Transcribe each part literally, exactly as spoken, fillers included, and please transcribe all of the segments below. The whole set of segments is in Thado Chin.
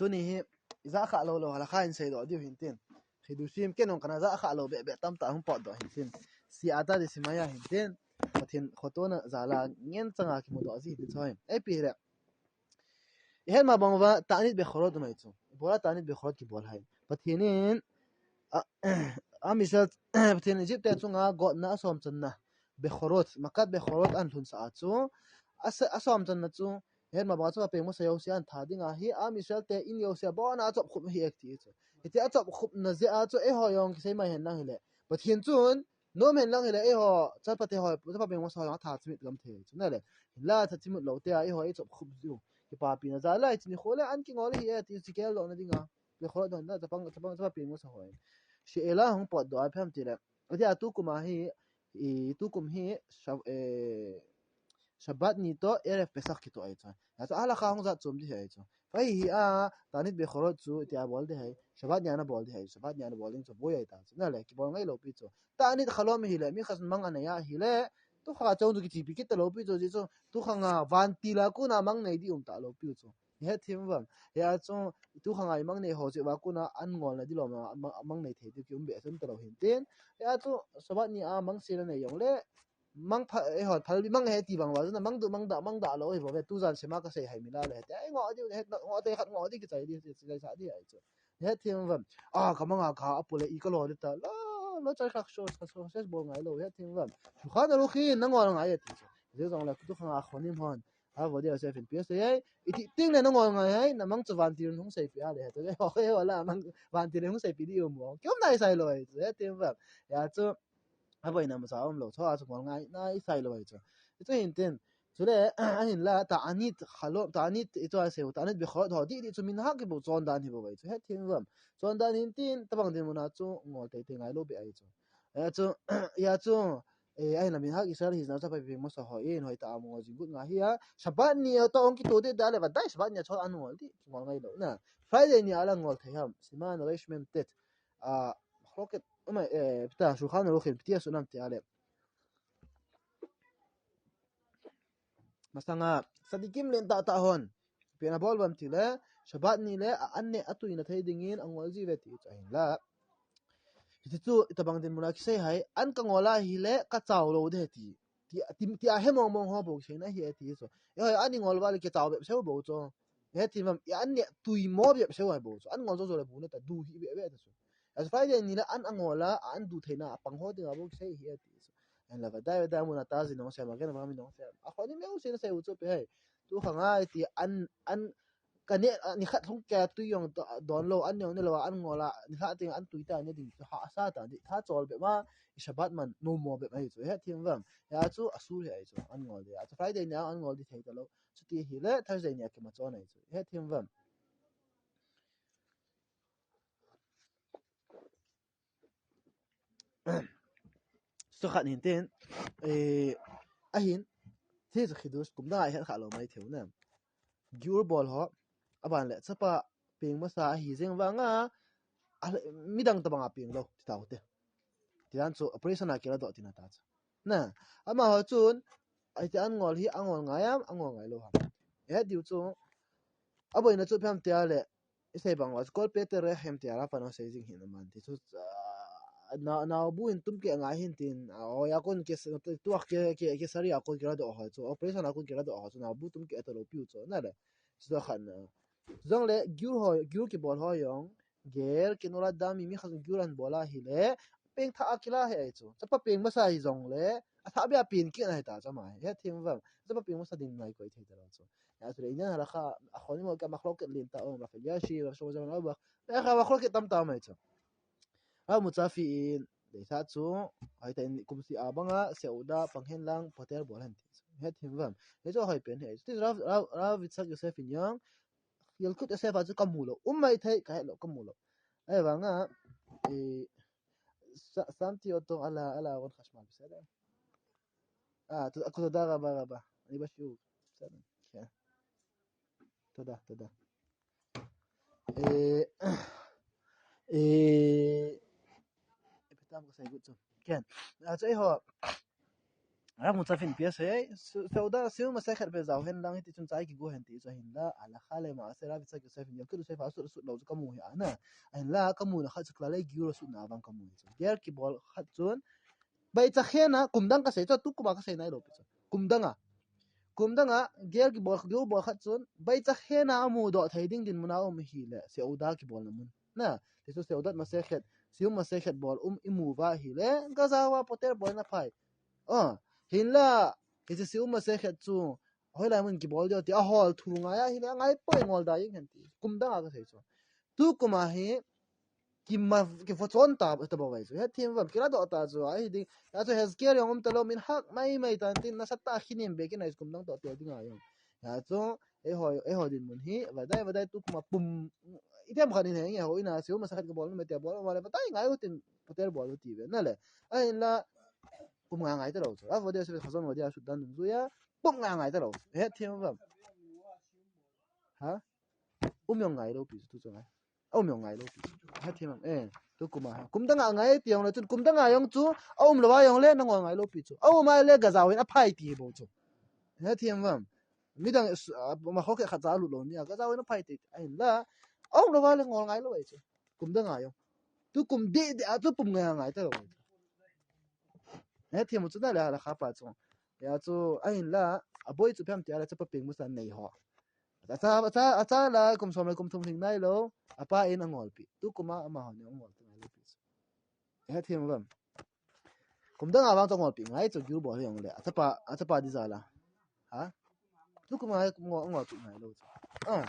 Tuni hi, i ja kha lou lou, halakha in seidoh diu hintin. Chidushim, kei nung kana ja kha lou, be, be, tam, tam, hung potdoh hintin. Si ata di si maya hintin. Pathen, khotona, jala, ngen changa, kimudoh ji hintin choi. Ei pi le. Ihet ma bang uva, ta'anit bechorot umai chu. Ibola ta'anit bechorot kibol hai. Pathen in, a, Am Israel, Pathen Egypt te chunga gotna asom channa. Bechorot, makat bechorot ahin lhunsah a chu. Asa, asom channa chu, ihet ma bang chu apeng masa jouse ahin that ding ahi, Am Israel te in jouse abona achop khup hi e ti chu. Hiti achop khupna jeh a chu, eiho jong kisei mai hen lang hile. Pathen chun, nom hen lang hile, eiho, chapa te ho, chapa peng masa ho jong atha chimit gam thei chu. Nale, hinla tha chimit lou te a, eiho, eichop khup jiu. Kipapina jal a, hiche nikho le, an kingol hi e ti chu, kigeldohna dinga. Bechorot don da, chapang, chapang, chapa peng masa ho. She'ela hung potdoh a ipi ham tile. Atia tukum a hi, i, tukum hi, Sha-, eh, Shabbat ni toh, Erev Pesach kitoh ahi chu. Hia chu halakha hung jat chom di ahi chu. Ahi hi a, ta'anit bechorot chu, itia bol di ahi. Shabbat ni a nabol di ahi. Shabbat ni a nabol ding chu, boi ahi ta chu. Nale, kibol ngai lou pi chu. Ta'anit chalom hile, mi khat mang anei a hile. Tukha chong chu kichepi kit talou pi chu, ji chu. Tukhang a, vantil a kona mang nei di um talou pi chu. Ihet thim uvam. Hia chu, tukhang a imang nei ho chu, va kona an ngolna di lom a, mang, mang nei thei diu kium behseh talou hintin. Hia chu, Shabbat ni a mang sela nei jong le, mang pha, eiho, phal di mang he ti bang uva chu, na mang du, mang da, mang da lou hi bou ve, tujan sema kasei hai mi la le, te, ei ngo diu, he, ngo te khat ngo di kichai di, kichai sa di ahi chu. Ihet thim uvam. A, kamang a ka, apule, i kalo di ta, la, la, chai khak so, so, so, ses bol ngai lou, ihet thim uvam. Shulchan Aruch hi, nangol ngai e ti chu. Ji jong le, tukhang a khonim hon. A, vo dia se fin pia se ai. Iti ting le nangol ngai ai, namang chu vantil hung seipi a le. To le, ho, he, wala, mang, vantil hung seipi di um mo. Kium nai sai lou ai, he, tim va. Hia chu, a boina masa um lou. Chu a chu ngol ngai, nai sai lou ai chu. Chu hintin. Chule, ahinla, ta'anit, chalom, ta'anit, ichu a seu, ta'anit bechorot ho, di, di chu minhag hi bou, chondan hi bou ai chu. He, tim va. Chondan hintin, tabang dinmun a chu, ngol tei tei ngai lou be ai chu. Hia chu, hia chu, Eh, ahinla minhag Israel hina chu chapa peng masa ho in hoitah a ngol jing got ngai ahi a. Shabbat ni a toh hung kitoh di da le vadai Shabbat ni a chu an ngol di, ngol ngai lou na. Friday ni a la ngol thei ham. Siman Resh Mem Tet. A, machloket, um, eh, pita Shulchan Aruch in piti asun ham ti a le. Masanga, tzadikim lentah tah hon. Ipi ana bol uvam tile, Shabbat ni le, a an neh a tuina thei dingin, angol ji uve ti chu ahinla. Hiti chu, itobang dinmun a kisei ham, an kangol a hile, kachao lou ding ahi ti. Ti, ti, ti a he mong mong ho bou kiseina ahi e ti chu. Eiho, an ingol uva le kichao behseh bou chu. He thim uvam, i an neh tui mo behseh bou chu. An ngol jou jou le bu na ta du hi behseh ta chu. Achu Friday ni le an angol a, an du theina, apang ho dinga bou kisei ahi e ti chu. Ahinla vadai vadai mun a ta ji nong sei, Magen Avram in nong sei. A khonim jouse in asei u chu ipi ham. Tukhang a iti an, an, ka neh, a, nikhat lhung kei a tui jong do-, don lou, an jong ne lou a, an ngol a, nikhat teng an tui ta ne ding chu hahsa ta, di tha chol bep ma, i Shabbat man, nom mo bep ahi chu, he thim uvam. Hia chu, asur hi ahi chu, an ngol di. Achu Friday ni a an ngol di thei ta lou. Chuti hile, Thursday ni a kima chon ahi chu, he thim uvam. Chu khat hintin, eh, ahin, thi chu chidush, kum dang a i het kha lou mai thei u na. Giur bol ho, aban le, chapa peng masa ahi jeng vang a, a, midang tobang a peng lou, ti tau te. Ti dan chu, operation a kila doh tina ta chu. Na, amaho chun, ahi ti an ngol hi, angol ngai am, angol ngai lou ham. Eh, diu chu, aboina chu ipi ham ti a le, I sei bang uva, kol pete re hem ti a la pan o sei jing hin aman ti chu, ah, na, naobu in tum keh ngai hin tin, ah, o ya kon ke s-, tu a ke, ke, ke sari a kon kila doh ho chu, operation a kon kila doh ho chu, naobu tum keh ta lou piu chu, na le, chu khan na. Jong le, giur ho, giur kibol ho jong, ger, kinolad dam mi, mi khat giur an bol a hile, peng thah a kila ahi chu. Chapa peng masa hi jong le, athah beh a peng kit na ahi ta chu ama hi. He thim uvam. Chapa peng masa ding ngai koi thei ta lou chu. Ya chu le Indian halakha, a khonim ho keh a machloket lentah um, Rav Elyashiv, Rav Shlomo Zalman Auerbach. Ya kha machloket tamtah um ahi chu. Rav Mutzafi in, dei sa chu, hoi ta in kum seh a bang a, seuda, pang hen lang, poter bol hen ti chu. He thim uvam. He chu hoi pen he. Ti Rav, Rav, Rav Yitzhak Yosef in jong, Yalkut Yosef a chu kamu lou. Um maithei, ka het lou, kamu lou. Ahivang a, eh, ש-, שמתי אותו על ה-, על הארון חשמל, בסדר? אה, ת-, תודה רבה רבה. אני בשיעור. בסדר, כן. תודה, תודה. אה, אה, כן. אז זהו. Ramu chafin pia sei, seuda, siu masai khat pe jao hen lang hiti chun chai kigu hen ti chu ahinla, alakha le maaseh Rav Yitzchak Yosef in Yalkut Yosef a sut, sut lou chu kamu hi ana. Ahinla, kamu na khat chu Klalei Giur a sut na vang kamu hi chu. Ger kibol khat chun, baicha khena, kum dang kasei chu, tu kuma kasei nai lou pi chu. Kum dang a. Kum dang a, ger kibol, giur bol khat chun, baicha khena amu doh thei ding dinmun a um hile, seuda kibol na mun. Na, ti chu seudat masai khat, siu masai khat bol um imu va hile, gaza va poter bol na phai. Oh, hinla, hiche siu masai khat chu, hoilai mun kibol diu ti, ahol thu ngai a hile, ngai poi ngol da ing hen ti. Kum dang a kasei chu. Tu kuma hi, kima, kivochon ta, ta bou vai chu. Hethem vam, kila doh ta chu. Ahi ding, ya chu Hezkel jong um ta lou, min hak mai mai tan tin, nasatah a khinem be kinai kum dang toh tel ding a jong. Ya chu, eiho, eiho dinmun hi, vadai, vadai tu kuma pum, itiham khat in henge, ho ina, siu masai khat kabol, mete bol, vale, vadai ngai u tin, poter bol u ti ve, na le. Ahinla, pum ngai ngai ta lou chu. A vode se khazon vode a sut dan dungjuia, pum ngai ngai ta lou chu. Hethem vam. Ha? Um jong ngai lou pi chu, tu chu ngai. A um jong ngai lou pi chu. Hethem vam. Eh, tu kuma. Kum dang a ngai ti jong le chun, kum dang a jong chu, a um lou a jong le, nangol ngai lou pi chu. A um a le, gaza vin aphai ti bou chu. Hethem vam. Midang, ma khoke khat cha lut lou ni a, gaza vin aphai ti. Ahinla, a um lou a le, ngol ngai lou ai chu. Kum dang a jong. Tu kum di, di a chu pum ngai ngai ta lou. Hethem chu na le, alakha pa chu. Ya chu, ahinla, aboi chu phem ti a le, chapa peng musan nei ho. Acha, acha, acha la, kum som le kum thum hing nai lou, apa in angol pi. Tu kuma, amaho ni angol pi ngai lou pi chu. Hethem vam. Kum dang a vang chu angol pi ngai chu, giur bol hi jong le. Achapa, achapa di jal a. Ha? Tu kuma, ngol, ngol pi ngai lou chu. Ah.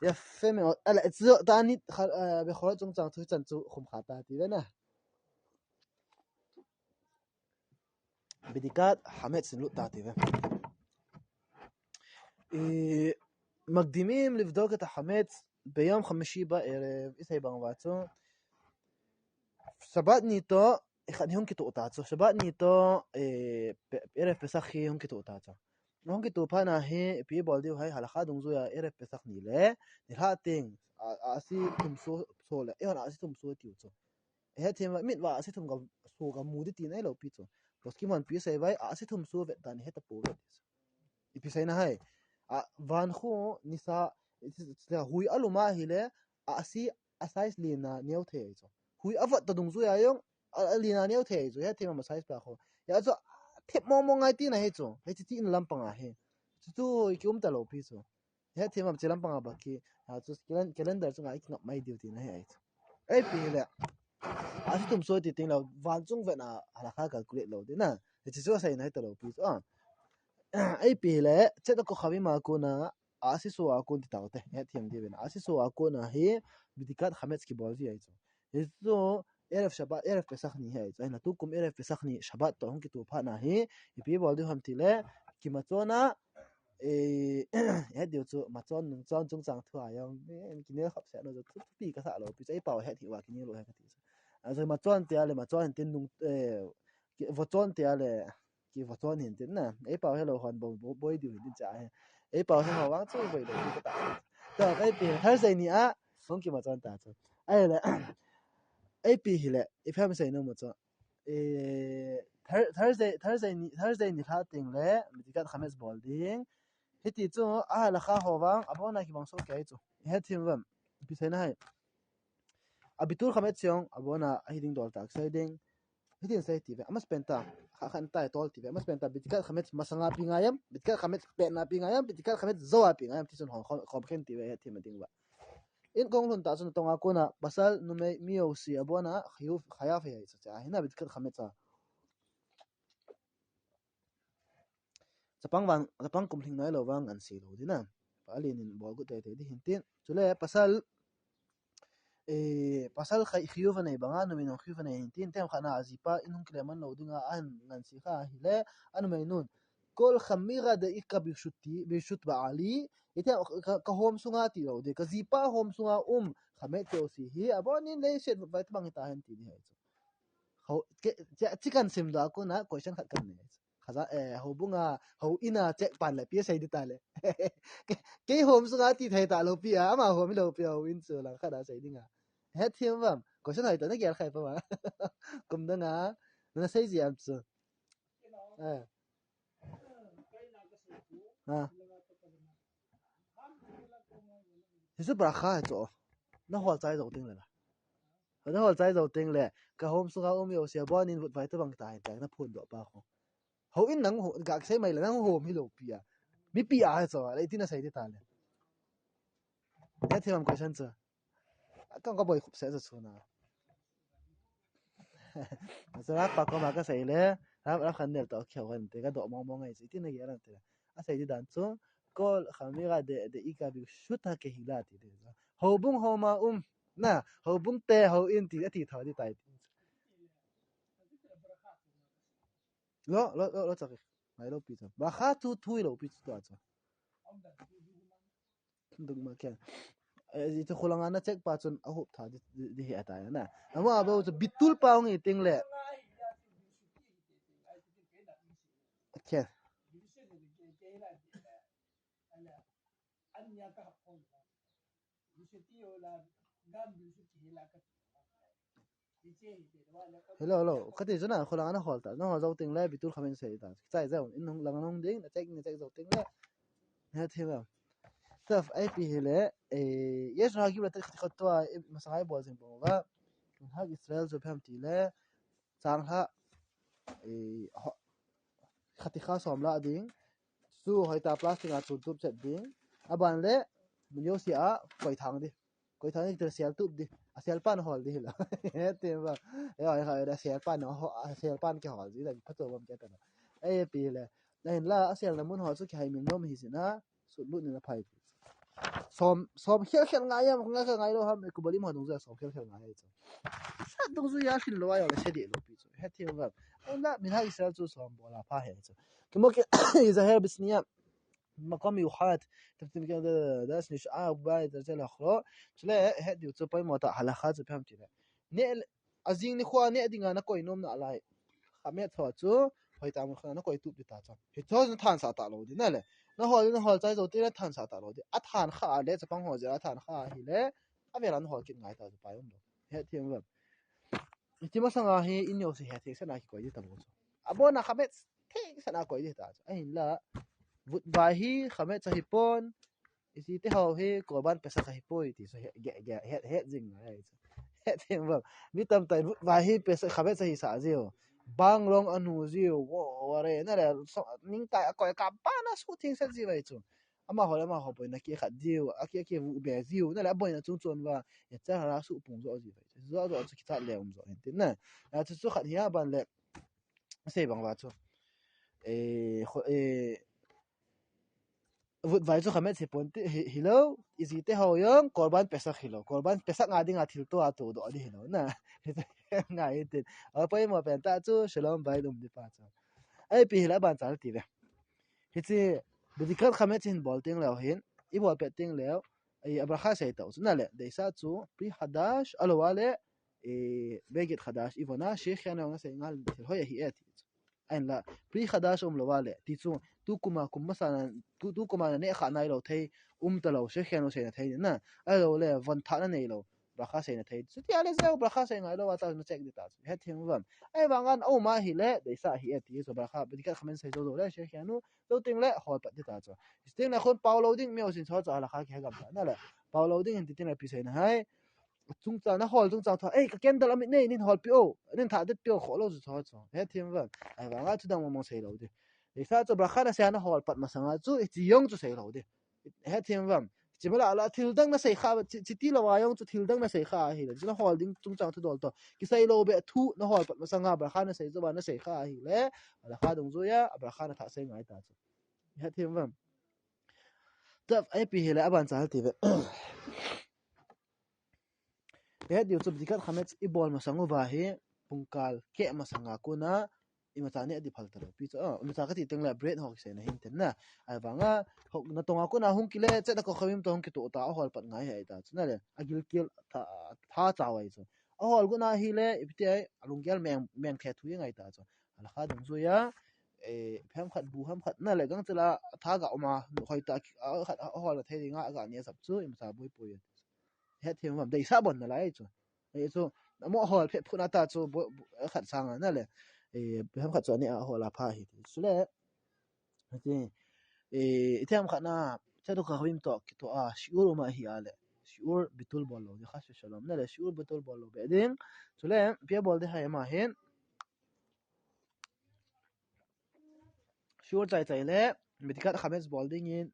Yafe מאוד. Ala, chu, ta ni, kha, eh, be khol chung chang thu chan chu, khum kha ta ti ve na. Bidikat hametz in lut ta ti ve. מקדימים לבדוק את החמץ ביום חמישי בערב, isei bang va chu. Shabbat ni toh, ikhat ni hung kitoh ta chu. Shabbat ni toh, eh, pe-, erev Pesach hi hung kitoh ta chu. Hung kitoh phat na hi, ipi bol diu ham, halakha dungjuia erev Pesach ni le, nilhah teng, a, ahsi thum so, so le, eihon ahsi thum so tiu chu. Hethem va, mitvah ahsi thum ga, so ga mu di ti nai lou pi chu. Poskim hon ipi sei vai, ahsi thum so vet dan heta pou ve ti chu. Ipi sei na ham. A, van khu nisa, hui alum a hile, ahsi, a size lina neo thei chu. Hui avot ta dungjuia jong, a, alina neo thei chu. Hethem a size pa khu. Ya chu, thep mong mong ngai ti na hi chu. Hiche ti in lampang a hi. Chu chu, kium ta lou pi chu. Hethem a che lampang a ba ki, a chu calen-, calendar chunga ikingap mai diu ti na hi ai chu. Ipi hile. Ahsi thum so ti teng le, van chung vet na, halakha calculate lou ti na. Hiche chu asei nai ta lou pi chu. Ah. Ipi hile, צאת הכוכבים a kona, ahsi so a kon ti tau te. Hethem diu ve na. Ahsi so a kona hi, bidikat hametz kibol ji ai chu. Hichu, erev Shabbat, erev Pesach ni hi ai chu. Ahinla tu kum erev Pesach ni Shabbat toh hung kitoh phat na hi, ipi bol diu ham ti le, kimachon a, eh, het diu chu, machon nungchon chungchang thu a jong, eh, kinel khop se no chu, thupi kasa lou pi chu, eipao het hi va kinel lou he kati chu. Achu machon ti a le, machon hin tin nung, eh, ki-, vochon ti a le, kivochon hin tin na. Eipao he lou hon bou, bou, boi diu hin tin cha he. Eipao he ho vang chu boi lou ti kata. Toh, ipi, Thursday ni a, hung kimachon ta chu. Ahile, ipi hile, ipi ham sei nom u chu. Eh, Thur-, Thursday, Thursday ni, Thursday nilhah teng le, bidikat hametz bol ding. Hiti chu, ahalakha ho vang, abona kibang so kei chu. Hethem vam. Ipi sei na ham. Abitul hametz jong, abona, ahi ding dol tah sei ding. Hitin sei ti ve, amasapen ta, kha khan ta tol ti ve, amasapen ta, bidikat hametz masanga pi ngai am, bidikat hametz petna pi ngai am, bidikat hametz jou a pi ngai am, ti chun hon khom, khom khen ti ve, hethem a ding va. In kong lhun ta chun tong a kona, pasal numei mi jouse abona, khiyuv, khayav hi ai chu cha, hina bidikat hametz a. Chapang vang, chapang kum lhing nai lou vang ngansi lou ding na. Pa alen in bol got tei tei ding hin tin. Chule pasal, eh, pasal khai khiyuv anei banga, numei nung khiyuv anei hin tin. Tem khat na ajipa in hung kile man lou dinga, ahin ngansi kha hile, anumei nun. כל חמירא דאיכא ברשותי, ברשות בעלי, ite ka, ka home sunga ti lou ding, ka jipa home sunga um, hametz jouse hi, abonin lei set vai tabang hita hen ti ding hai chu. Ho, ke, che, che kan sim doh a kona, question khat kan nei. Khaja, eh, houbung a, houin a, che pan le, ipi sei ding ta le. Ke, kei home sunga ti thei ta lou pi a, ama home lou pi a, houin chu lang khat a sei ding a. Hethem vam, question hai ta na gel khai pa ma. Kum dang a, na sei ji am chu. Eh. Ha. Hichu bracha hichu. Na hol chai jou teng le la. Na hol chai jou teng le, ka home sunga um jouse a bon in vutvai tabang ta hin ta na phondoh pa khu. Houin nang ho, gasei mai le nang home hilou pi a. Mipi a hichu, le iti nasei ti ta le. Hethem em question chu. Ka, kaboi khup sese chu na. Sara pa koma kasei le, rap, rap khan nel to kheu kan te, kadoh mong mong ngai chu, iti nagel em ti. Asei ti dan chu, כל חמירה ד, דאיכא ברשות הקהילה ti. Houbung homa um, na, houbung te, houin ti, ati tho ti tai. Lo, lo, lo, lo, chak. Ngai lou pi chu. Bracha chu thui lou pi chu tua chu. Duk ma khen. Eh, iti khulanga na check pa chun a hop tha di, di, di he ata na. Ama ba chu bitul pa hung i ting le. Khen. Hello, hello. Kati chu na, khulanga na hol ta. Na hol jou teng le, bitul khamen sei ta. Chai jou, in hung lang hung ding, na check, na check jou teng le. Hethem em. Taf, ai pi hile, eh, Yesu ha kibla te khat khat tua, eh, masang ai bol jing bol va. Hak Israel chu phem ti le, chang ha, eh, ho, khati kha som la ding. Chu hoi ta plastic a chun tup chet ding. Aban le, mun jouse a, koi thang di. Koi thang di, sel tup di. A sel pan hol di la. Hethem va. Eh, ai ha, a sel pan ho, a sel pan ke hol di la, phato bam ke ta. Ai pi le. Na hin la, a sel na mun ho chu kihai min nom hi sina. Sut lut ni na phai. Som, som khel khel ngai ya, ngai ka ngai lou ham, ku bali mo dong ja som khel khel ngai chu. Sa dong ju ya shin lou ya la se di lou pi chu. Hethem va. Ai la, min ha Israel chu som bol a pha he chu. Kimo ke, Israel bisnia. מקום מיוחד, תפתים כן דס נשאר בבית אצל אחרו, chule, het diu chu poimo ta halacha chu phem ti le. Ne, ajing nikho a ne dinga na koi nom na lai. Khamet tho chu, hoi ta mun kha na koi tup di ta chu. Hichu na thansa ta lou di na le. Na hol, na hol chai jou ti le thansa ta lou di. A than kha le, chapang ho jeh a than kha hi le. A vela na hol kit ngai ta chu pai um lou. Hethem va. Iti masanga hi in jouse hethem sena kikoi di ta lou chu. Abon a khamet theng sena koi di ta chu. Ahin la. Vutvai hi khamet sa hi pon. Iti te ho hi korban pesach hi poi ti chu he, ge, ge, het, het jing ngai chu. Hethem va. Mi tamtah in vutvai hi pesach khamet sa hi sa jiu. Bang long anu jiu. Wo, wo re na le. So, ning tai a koi ka pa na su thing sa jiu vai chu. Amaho le amaho boina kikhat diu, aki, aki vu be diu, na le aboina chung chon va, ya cha la su pung jo ji ve. Jo jo chu kitha le um jo hin tin na. A chu chu khat hi a ban le, sei bang va chu. Eh, kho, eh, vutvai chu khamet se pon ti, hi, hilou, iti te ho jong, korban pesach hilou, korban pesach nga dinga thil to a to do di hilou, na. Ngai tin. A poimo pen ta chu, shalom bai dum di pa chu. Ai pi hila ban chal ti ve. Hichi, bedikat khamet hin bol teng leu hin, i bol pet teng leu, i a bracha sei tau chu na le, deisa chu, pri hadash, alou a le, i beged hadash, i vona, shechianu nga sei ngal, thil hoi ahi e ti chu. Ahin la, pri hadash um lou a le, ti chu, tu kuma, kum masa na, tu, tu kuma na ne kha nai lou thei, um ta lou, shechianu sei na thei na, alou le, von tha na nei lou. Bracha sei na thei. Chuti a le jeh a bracha sei ngai lou a ta na check di ta chu. Hethem vam. Ahivang a um a hile, deisa hi e ti chu bracha. Bedikat khamet sei jou jou le, shechianu. Jou teng le, hol pat di ta chu. Teng le khun pao lou ding, mi o sin chu chu halacha kihe gam ta. Na le, pao lou ding hin ti teng le pi sei na hai. Chungchang na hol chungchang tho. Ei, ka candle amit nei, nin hol pi o. Nin tha det pi o, kho lou chu chu chu. Hethem vam. Ahivang a chu dang mong mong sei lou di. Deisa chu bracha na sei na hol pat masang a chu, i chi jong chu sei lou di. Hethem vam. Chima la la thil dang na sei kha, chi, chiti lou a jong chu thil dang na sei kha ahi le. Chu na hol ding chungchang thu dol to. Kisei lou be thu na hol pat masang a bracha na sei jou va na sei kha ahi le. Halacha dungjuia, bracha na tha sei ngai ta chu. Hethem vam. Taf, ai pi hile, aban chal ti ve. He diu chu bedikat khamet i bol masang uva hi, pungkal keh masang a kona, imacha ne di phal ta lou pi chu, ah, imacha kati teng le bread ho kisei na hin ten na. Ahivang a, ho, na tong a kona hung kile, chet a ko khavim to hung kito ta, ahol pat ngai hi ai ta chu na le, agilkel tha, tha chau ai chu. Ahol gu na hile, ipi ti ai, alunggel meng, meng the thu ngai ta chu. Halacha dungjuia, eh, phem khat, bu ham khat, na le gang chela, tha ga um a, hoi ta, a, khat, ahol na thei dinga, aga ne sap chu, imacha boi poi. Hethem vam, deisa bon na lai chu. Ei chu, amo hol phe phuna ta chu, bo, bo, khat sang a na le. Eh, peham khat chu ani a hola pha hi ti. Chule, hiti, eh, itiham khat na, Tzedok HaRuim toh kitoh a, shiur um ahi a le, shiur bitul bol lou ding, chas v'shalom, na le, shiur bitul bol lou be ding. Chule, ipi abol ding ham ahin, shiur chai chai le, bedikat chametz bol ding in,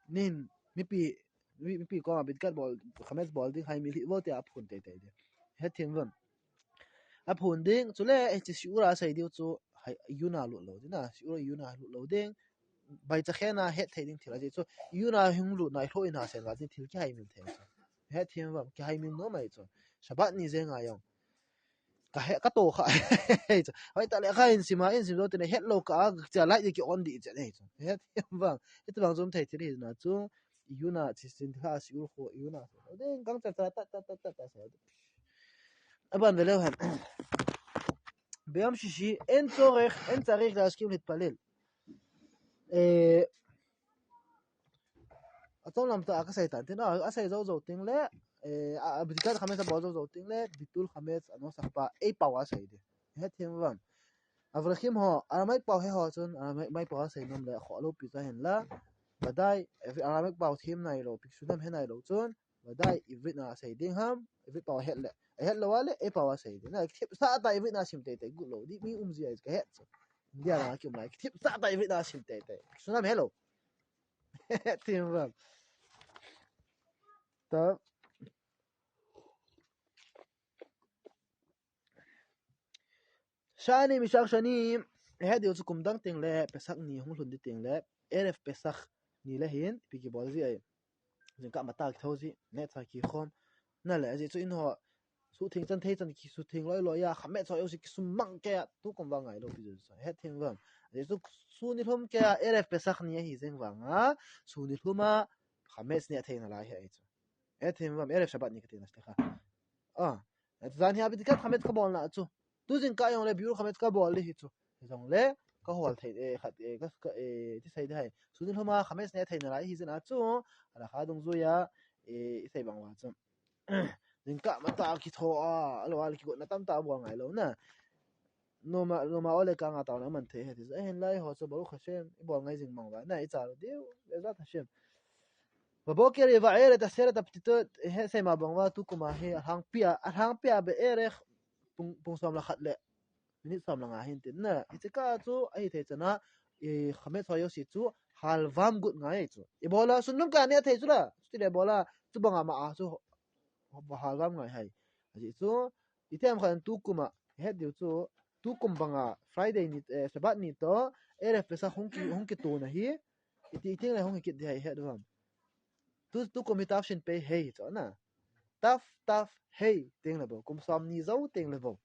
nin, mipi, mi, mipi koma bedikat bol, chametz bol ding, hai mi li bol te aphun tei tei ding. Hethem uvem. Aphun ding, chule, eh, hiche shiur a sei diu chu, hai, iyun a lut lou ding na, shiur iyun a lut lou ding, baicha khen a het thei ding thil ahi chu, iyun a hung lut na, ihloh in a sen va ding thil kihaimil thei chu. Hethem uvem, kihaimil nom ahi chu. Shabbat ni jeng a jong. Ka he, ka to kha. Hoi ta le kha in sim a, in sim zo te ne het lou ka, ka cha light ki on di che ne chu. Hethem uvem. Hitabang chu um thei thil hi na chu. Iyun a, chi sin kha, shiur kho, iyun a. Ding kang cha cha ta, ta, ta, ta, ta, sa. Aban ve leu hen. Beyom shishi, en tzorech, en tzarich laskim litpalel. Eh, achom lam tah a kasei tan tin, a, asei jou jou teng le, eh, a, a, bedikat chametz abol jou jou teng le, bitul chametz anosach pa, ei pao a sei ding. Hethem uvem. Avrechim ho, Aramaic pao he ho chun, Aramaic, Aramaic pao a sei nom le, kho lou pi cha hen la. Vadai, Aramaic pao them nai lou, Pikshunem he nai lou chun, vadai, Ivrit na sei ding ham, Ivrit pao a het le, a het lou a le, ei pao a sei ding. Na, thip sa ta Ivrit na sim tei tei, gu lou, di mi um ji ai ka het chu. India na ki um lai, thip sa ta Ivrit na sim tei tei. Pikshunem he lou. Hethem uvem. Ta. Shani mishar shani, eh, diu chu kum dang teng le, Pesach ni hung lhun di teng le, Erev Pesach ni le hin, ipi kibol ji ai. Jingkah matah kitho ji, neh cha kikhom. Na le, ajeh chu in ho, sutheng chan thei chan kisutheng loi loi a, chametz ho jouse kisumang kei a, tukum vang ngai lou pi chu. Hethem uvem. Ajeh chu sun nilhum kei a, Erev Pesach ni ahi jeng vang a, sun nilhum a, chametz neh thei nalai hi ahi chu. Hethem uvem, Erev Shabbat ni kati na, slicha. Ah, jan hi a bedikat chametz kabol na chu. Tu jingkah jong le biur chametz kabol le hi chu. Jong le, kahol thei, eh, khat, eh, ka, ka, eh, ti sei ding hai. Sun nilhum a chametz neh thei nalai hi jeh a chu. Halakha dungjuia, eh, i sei bang uva chu. Jingkah matah kitho a, alou a le kigotna tamtah bol ngai lou na. Noma, noma ole kanga taona man thei hi ti. Ahin lai ho chu Baruch Hashem, i bol ngai jing mang uva. Na i cha lou diu, Bezrat Hashem. Baboker yiva'er et aseret aptitot, he sei ma bang uva tukum a hi, alhangpi a, alhangpi a be'erech pung, pung som le khat le, minute som le nga hin tin na. Hiche kah chu, ahi thei chan a, i chametz ho jouse chu, halvam got ngai chu. Ibola sun nilhum kei a neh thei chu la, chuti le ibola, chu bang a ma a chu, halvam ngai hai. Ajeh chu, itiham khat in tukum a, het diu chu, tukum bang a, Friday ni, eh, Shabbat ni toh, Erev Pesach hung ki, hung kitoh na hi, iti, iti le hung kit di hai het uvem. Tu, tukum hi Tafshin Pei Hei chu na. Taf, Taf, Hei, teng le bou. Kum som ni jou teng le bou.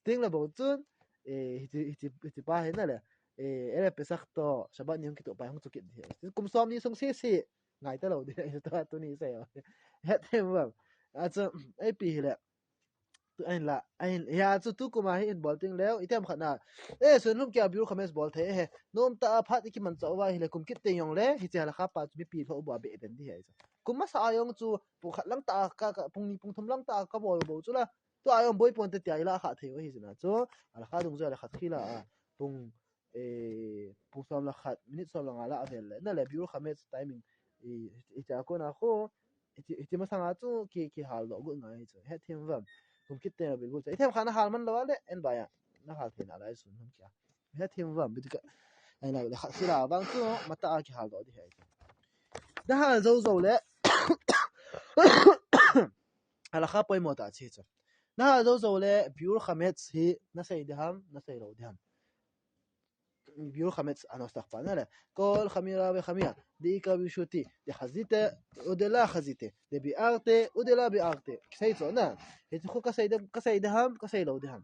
Teng le bou chun, eh, hiche, hiche, hiche pa hi na le. Eh, Erev Pesach toh, Shabbat ni hung kitoh pa hung chu kit di hai. Kum som ni sung sese. Ngai ta lou di hai, tu, tuni sei o. Hethem uvem. A chu, ipi hi le. Tu ahin la, ahin, hia chu tukum a hi in bol teng leu, itiham khat na. Eh, sun nilhum kei a biur chametz bol thei e. Nom tah a phat i kiman chah uva hi le kum kit teng jong le, hiche halakha pa chu mipi lhoh bou a beh den di hai chu. Kum masa a jong chu, pung khat lang tah a ka, ka, pung ni pung thum lang tah a kabol bou chu la. Tu a jong boi ponte tia i la kha thei u ahi jeh a chu. Halakha dungjuia le khat khi la a. Pung eh, pung som le khat, minute som le nga la avel le. Na le biur chametz timing. I, i cha ko na ko, i, i masang a chu ki, kihal doh got ngai chu. Hethem uvem. Kum kit teng le bil got chu. Itiham khat na hal man lou a le, en ba ya. Na hal thei nalai sun nilhum kei a. Hethem uvem, bit ka. Ai na le khat khi la vang chu, matah a kihal doh di hai. Na hal jou jou le. Halakha poimo tah chu. Na hal jou jou le, biur chametz hi, na sei di ham, na sei lou di ham. Biur chametz anosach pa na le. Kol chamira vechamira, deikar birshuti, dechazite, o dela chazite, debi'arte, o dela bi'arte. Sei chu na. Hichu ka sei di, ka sei di ham, ka sei lou di ham.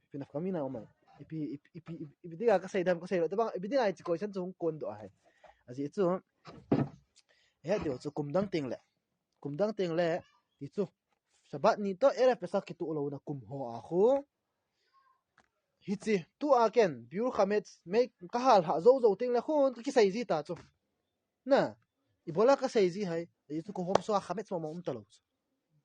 Ipi nafka mina um ai. Ipi, ipi, ipi, ipi, ipi dinga ka sei di ham, ka sei lou. Tabang, ipi dinga hiche question chu hung kon doh ahi. Ajeh chu. He diu chu kum dang teng le. Kum dang teng le. Ti chu. Shabbat ni toh Erev Pesach kitoh louna kum ho a khu. Hiche, tu a ken, biur chametz, mei ka hal ha jou jou teng le khun, ka kisei ji ta chu. Na, ibola ka sei ji hai, hichu ka hom sua chametz mama um ta lou chu.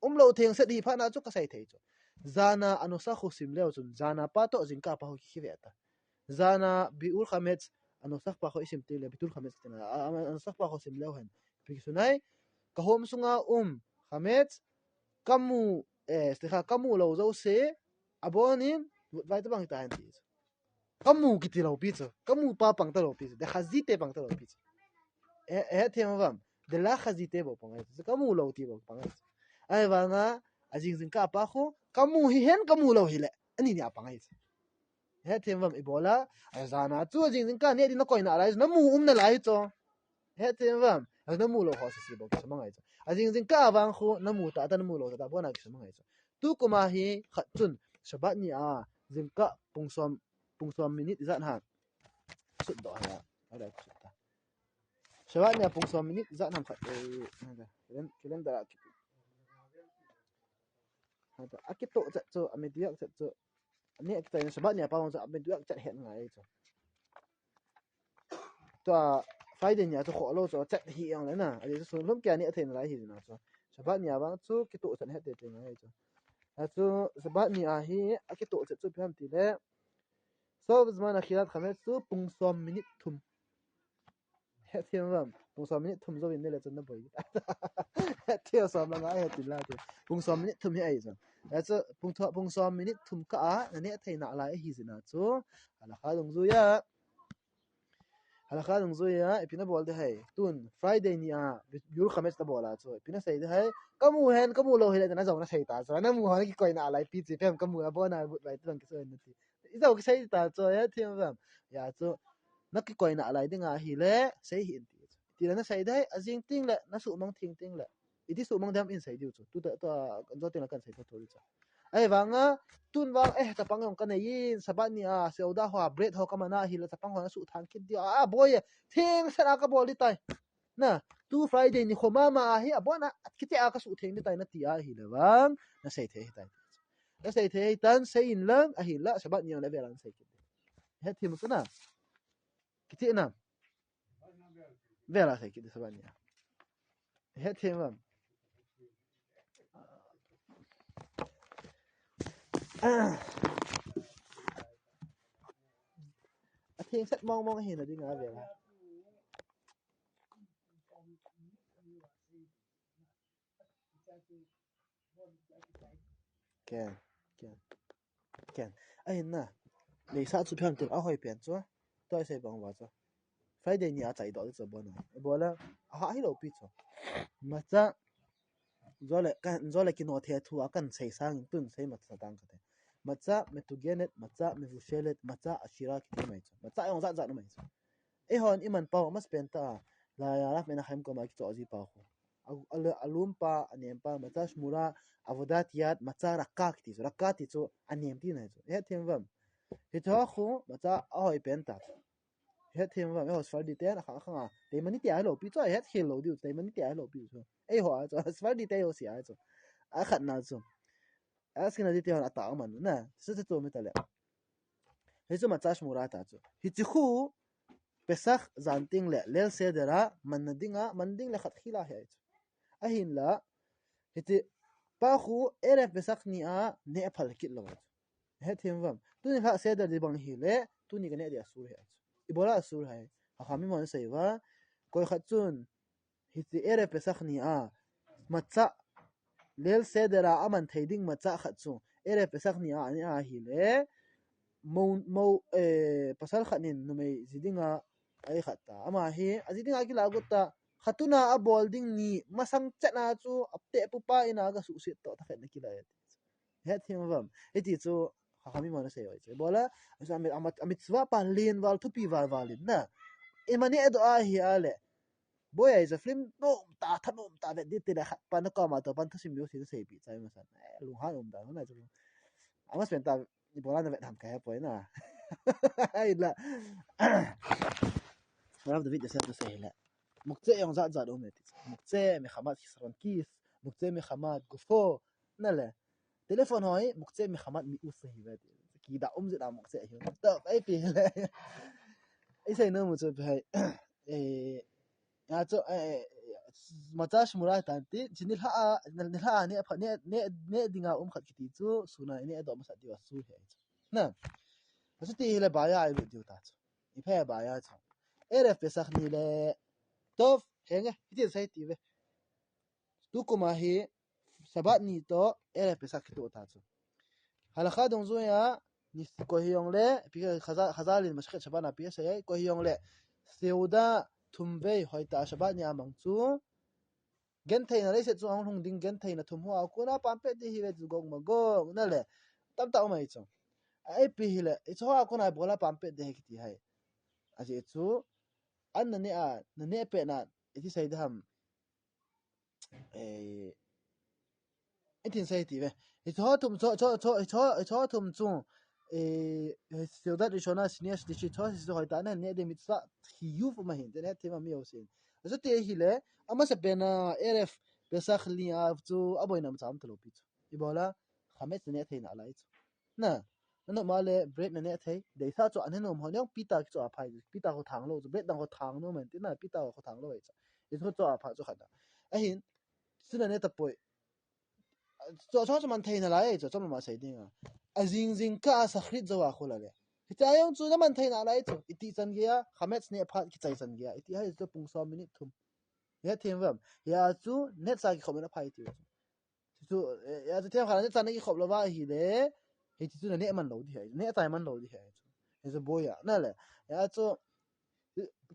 Um lou theng set hi phat na chu ka sei thei chu. Jana anusach khu sim leu chun, jana pa toh jingkah pa khu kikhe ve ta. Jana bitul chametz, anusach pa khu isim tile, bitul chametz tina, a, a, anusach pa khu sim leu hen. Ipi kisunai, kahom sunga um chametz, kamu, eh, slikha, kamu lou jouse, abonin, vutvai tabang hita hen ti. Kamu kiti lou pi chu. Kamu pa pang talou pi chu. Dechazite pang talou pi chu. Eh, eh, them vam. Delachazite bou pang ahi chu. Kamu lou ti bou pang ahi chu. Ahivanga, ajing jingkah pa khu, kamu hihen, kamu lou hile. Ani nia pang ahi chu. Eh, them vam, ibola, ajana chu, ajing jingkah neh din nakoi nalai chu. Namu um nalai chu. Eh, them vam. Namu lou ho sisi bou kisamang ahi chu. Ajing jingkah vang khu, namu tata, namu lou tata, abona kisamang ahi chu. Tukum a hi khat chun, Shabbat ni a, jingkah pung som, pung som minute ijat ham. Sut doh ha, ala sut ta. Shabbat ni a pung som minute ijat ham khat, eh, calendar a ki-, akitoh chet chu, ameduyak chet chu. Ani akitoh Shabbat ni a pa chu ameduyak chet het ngai chu. Tua Friday ni a chu kholou chu chet hi ang le na. Ajeh chu sun lom kia ni athei nalai hi na chu. Shabbat ni a vang chu kitoh chet het tete ngai chu. Achu Shabbat ni a hi akitoh chet chu ipi ham tile. Sof zman achilat chametz chu pung som minute thum. Hethem vam. Pung som minute thum jouvin nele chun naboi. Hethem som langa hetin la te. Pung som minute thum hi ahi chu. Achu pung tho-, pung som minute thum kah a, naneh thei nalai ahi jeh a chu. Halakha dungjuiya. Halakha dungjuiya, ipi nabol ding ham. Tun, Friday ni a, bitul chametz nabol a chu. Ipi nasei ding ham. Kamu hen, kamu lou hile, najou nasei ta chu. Namu ho nakikoi nalai pi chu, ipi ham kamu abona, vutvai tabang kisei nati. Ijou kisei ta chu, hethem vam. Achu, nakikoi nalai ding ahile, sei hih in ti chu. Tile nasei ding ham, ajing tengle, nasuhmang theng tengle. Iti suhmang ding ham in sei diu chu. Tuta, tua, jou tengle kan sei tho tho diu chu. Ahivanga, tun vang, eh, chapang jong kanei in, Shabbat ni a, seuda ho, bread ho kaman ahile, chapang ho nasuh thang kit diu. Ah, boi e, thengset a kabol ding tai. Na, tu Friday nikho mama ahi, abona, kiti a kasuh theng ding tai nati ahile vang, nasei thei ahitai. Nasei thei ahitan, sei in lang, ahinla, Shabbat ni a le vela nasei kit. Hethem chu na. Kiti na. Vela sei kit Shabbat ni a. Hethem vam. Athengset mong mong ahina dinga vela. Ken, ken, ken. Ahin na. Leisa chu phian til ahoi pen chu. Tua isei bang uva chu. Friday ni a chai doh chu abona. Ibola, aha hilou pi chu. Matzah, jole, kan, jole kino the thu a kan sei sangin tun sei matzah tang kate. Matzah metugenet, matzah mevushelet, matzah ashira kiti mai chu. Matzah jong jat jat mai chu. Eihon iman pau, amasapen ta, la ya raf mena khaim koma kichoh ji pau khu. A, a, alum pa, anem pa, matzah shmura, avodat yad, matzah rakka kiti chu. Rakka ti chu, anem tina chu. Hethem vam. Hiche ho khu, matzah ahoi pen ta chu. Hethem vam, eiho Sephardi ten, akhang, akhang a. Teimani te ahilou pi chu, ahet khel lou diu, Teimani te ahilou pi chu. Eiho a chu, Sephardi te eiho sia chu. Akhatna chu. Ashkenazi te hon atah aman na. Chu chu chu mi ta le. Hichu matzah shmura ta chu. Hiche khu, Pesach jan tengle, Leil Seder a, manna dinga, man dingle khat khel ahi chu. Ahinla, hiche pa khu, Erev Pesach ni a, neh phal kit lou chu. Hethem vam. Tuni kha Seder di bang hile, tuni kaneh di asur ahi chu. Ibola asur ham. Chachamim hon asei uva. Koi khat chun, hiche Erev Pesach ni a, matzah, Leil Seder a aman thei ding matzah khat chu. Erev Pesach ni a, ani ahile, mo, mo, eh, pasal khat nin numei ji dinga, ahi khat ta. Ama hi, aji dinga kilah got ta. Khatuna abol ding ni, masang chet na chu, ateh pupa ina gasuhset toh, takhet na kilah e. Hethem vam. Hiti chu, Chachamim hon asei uva chu. Ibola, a, a, a mitzvah pa len val, thupi val val in na. Imani edo ahi ale. Boi a, is a film nom ta, thanom ta, vet di tile khat pa nakoma toh pan thasim diu sin sei pi chai masan. Eh, lunghan um ta, na chu. Amasapen ta, ibola navet ham kahe poi na. Ai la. Rav David Yosef asei le. Muktzeh jong jat jat um e ti. Muktzeh mechamat chisron kis, muktzeh mechamat gufo, na le. Telephone ho hi, muktzeh mechamat mi'ut hi ve ti. Kida um jeh a muktzeh hi. Toh, ai pi le. Isei nom u chu pi hai. Eh, ya chu, eh, eh, Matzah shmura tan ti, chi nilhah a, nilhah a ne pha, ne, ne, ne dinga um khat kiti chu, sun a ne do masa diu a su he chu. Na. Asu ti hi le baya ai video ta chu. I phe baya chu. Erev Pesach ni le, tov, henge, hiti sai ti ve. Tu kuma hi, Shabbat ni to, Erev Pesach kito ta chu. Halakha dungjuiya, ni ko hi jong le, pi Chazal, Chazal in Masechet Shabbat na pi sa ye, ko hi jong le, Seuda thum vei hoi ta Shabbat ni a mang chu, gentheina leiset chu ahung lhung ding gentheina thum ho a kona pampet ding hi ve chu gong ma gong na le, tamtah um ahi chu. A ipi hi le, i chu ho a kona bola pampet ding hi kiti hai. Ajeh chu, an na ne a, na ne pet na, iti sai ding ham, eh, itin sai ti ve. Hicho thum, cho, cho, cho, hicho, hicho thum chu, eh, Seudat Rishona, Shnia, Shlishi, cho, hicho hoi ta na, ne de mitzvah, hi yu fu ma hin, te ne thim a mi o sin. Aso te hi le, ama se pena, Erev Pesach li a chu, a boina ma cham ta lo pi chu. I bola, Chametz ne thei na lai chu. Na, na no ma le, bread na ne thei, de sa chu, an he nom ho, ne pita ki chu a phai, pita ho thang lo chu, bread dang ho thang no man, ti na, pita ho thang lo chu. I chu chu a pha chu khat na. Ahin, chu na ne ta poi. Chu, chu, chu man thei na lai, chu, chu ma sei ding a. A jing jing ka a shachrit zo a khu la le. Hicha jong chu na man thei na lai chu. Iti chan gei a, Chametz ne phat kichai chan gei a. Iti hai chu pung som minute thum. Ya thim vam. Ya chu, net sa kikhop na phai ti chu. Chu, eh, ya chu thim kha net sa na kikhop lo va hi le. Hi chu na ne man lo di hai. Ne chai man lo di hai chu. Hi chu boya. Na le. Ya chu,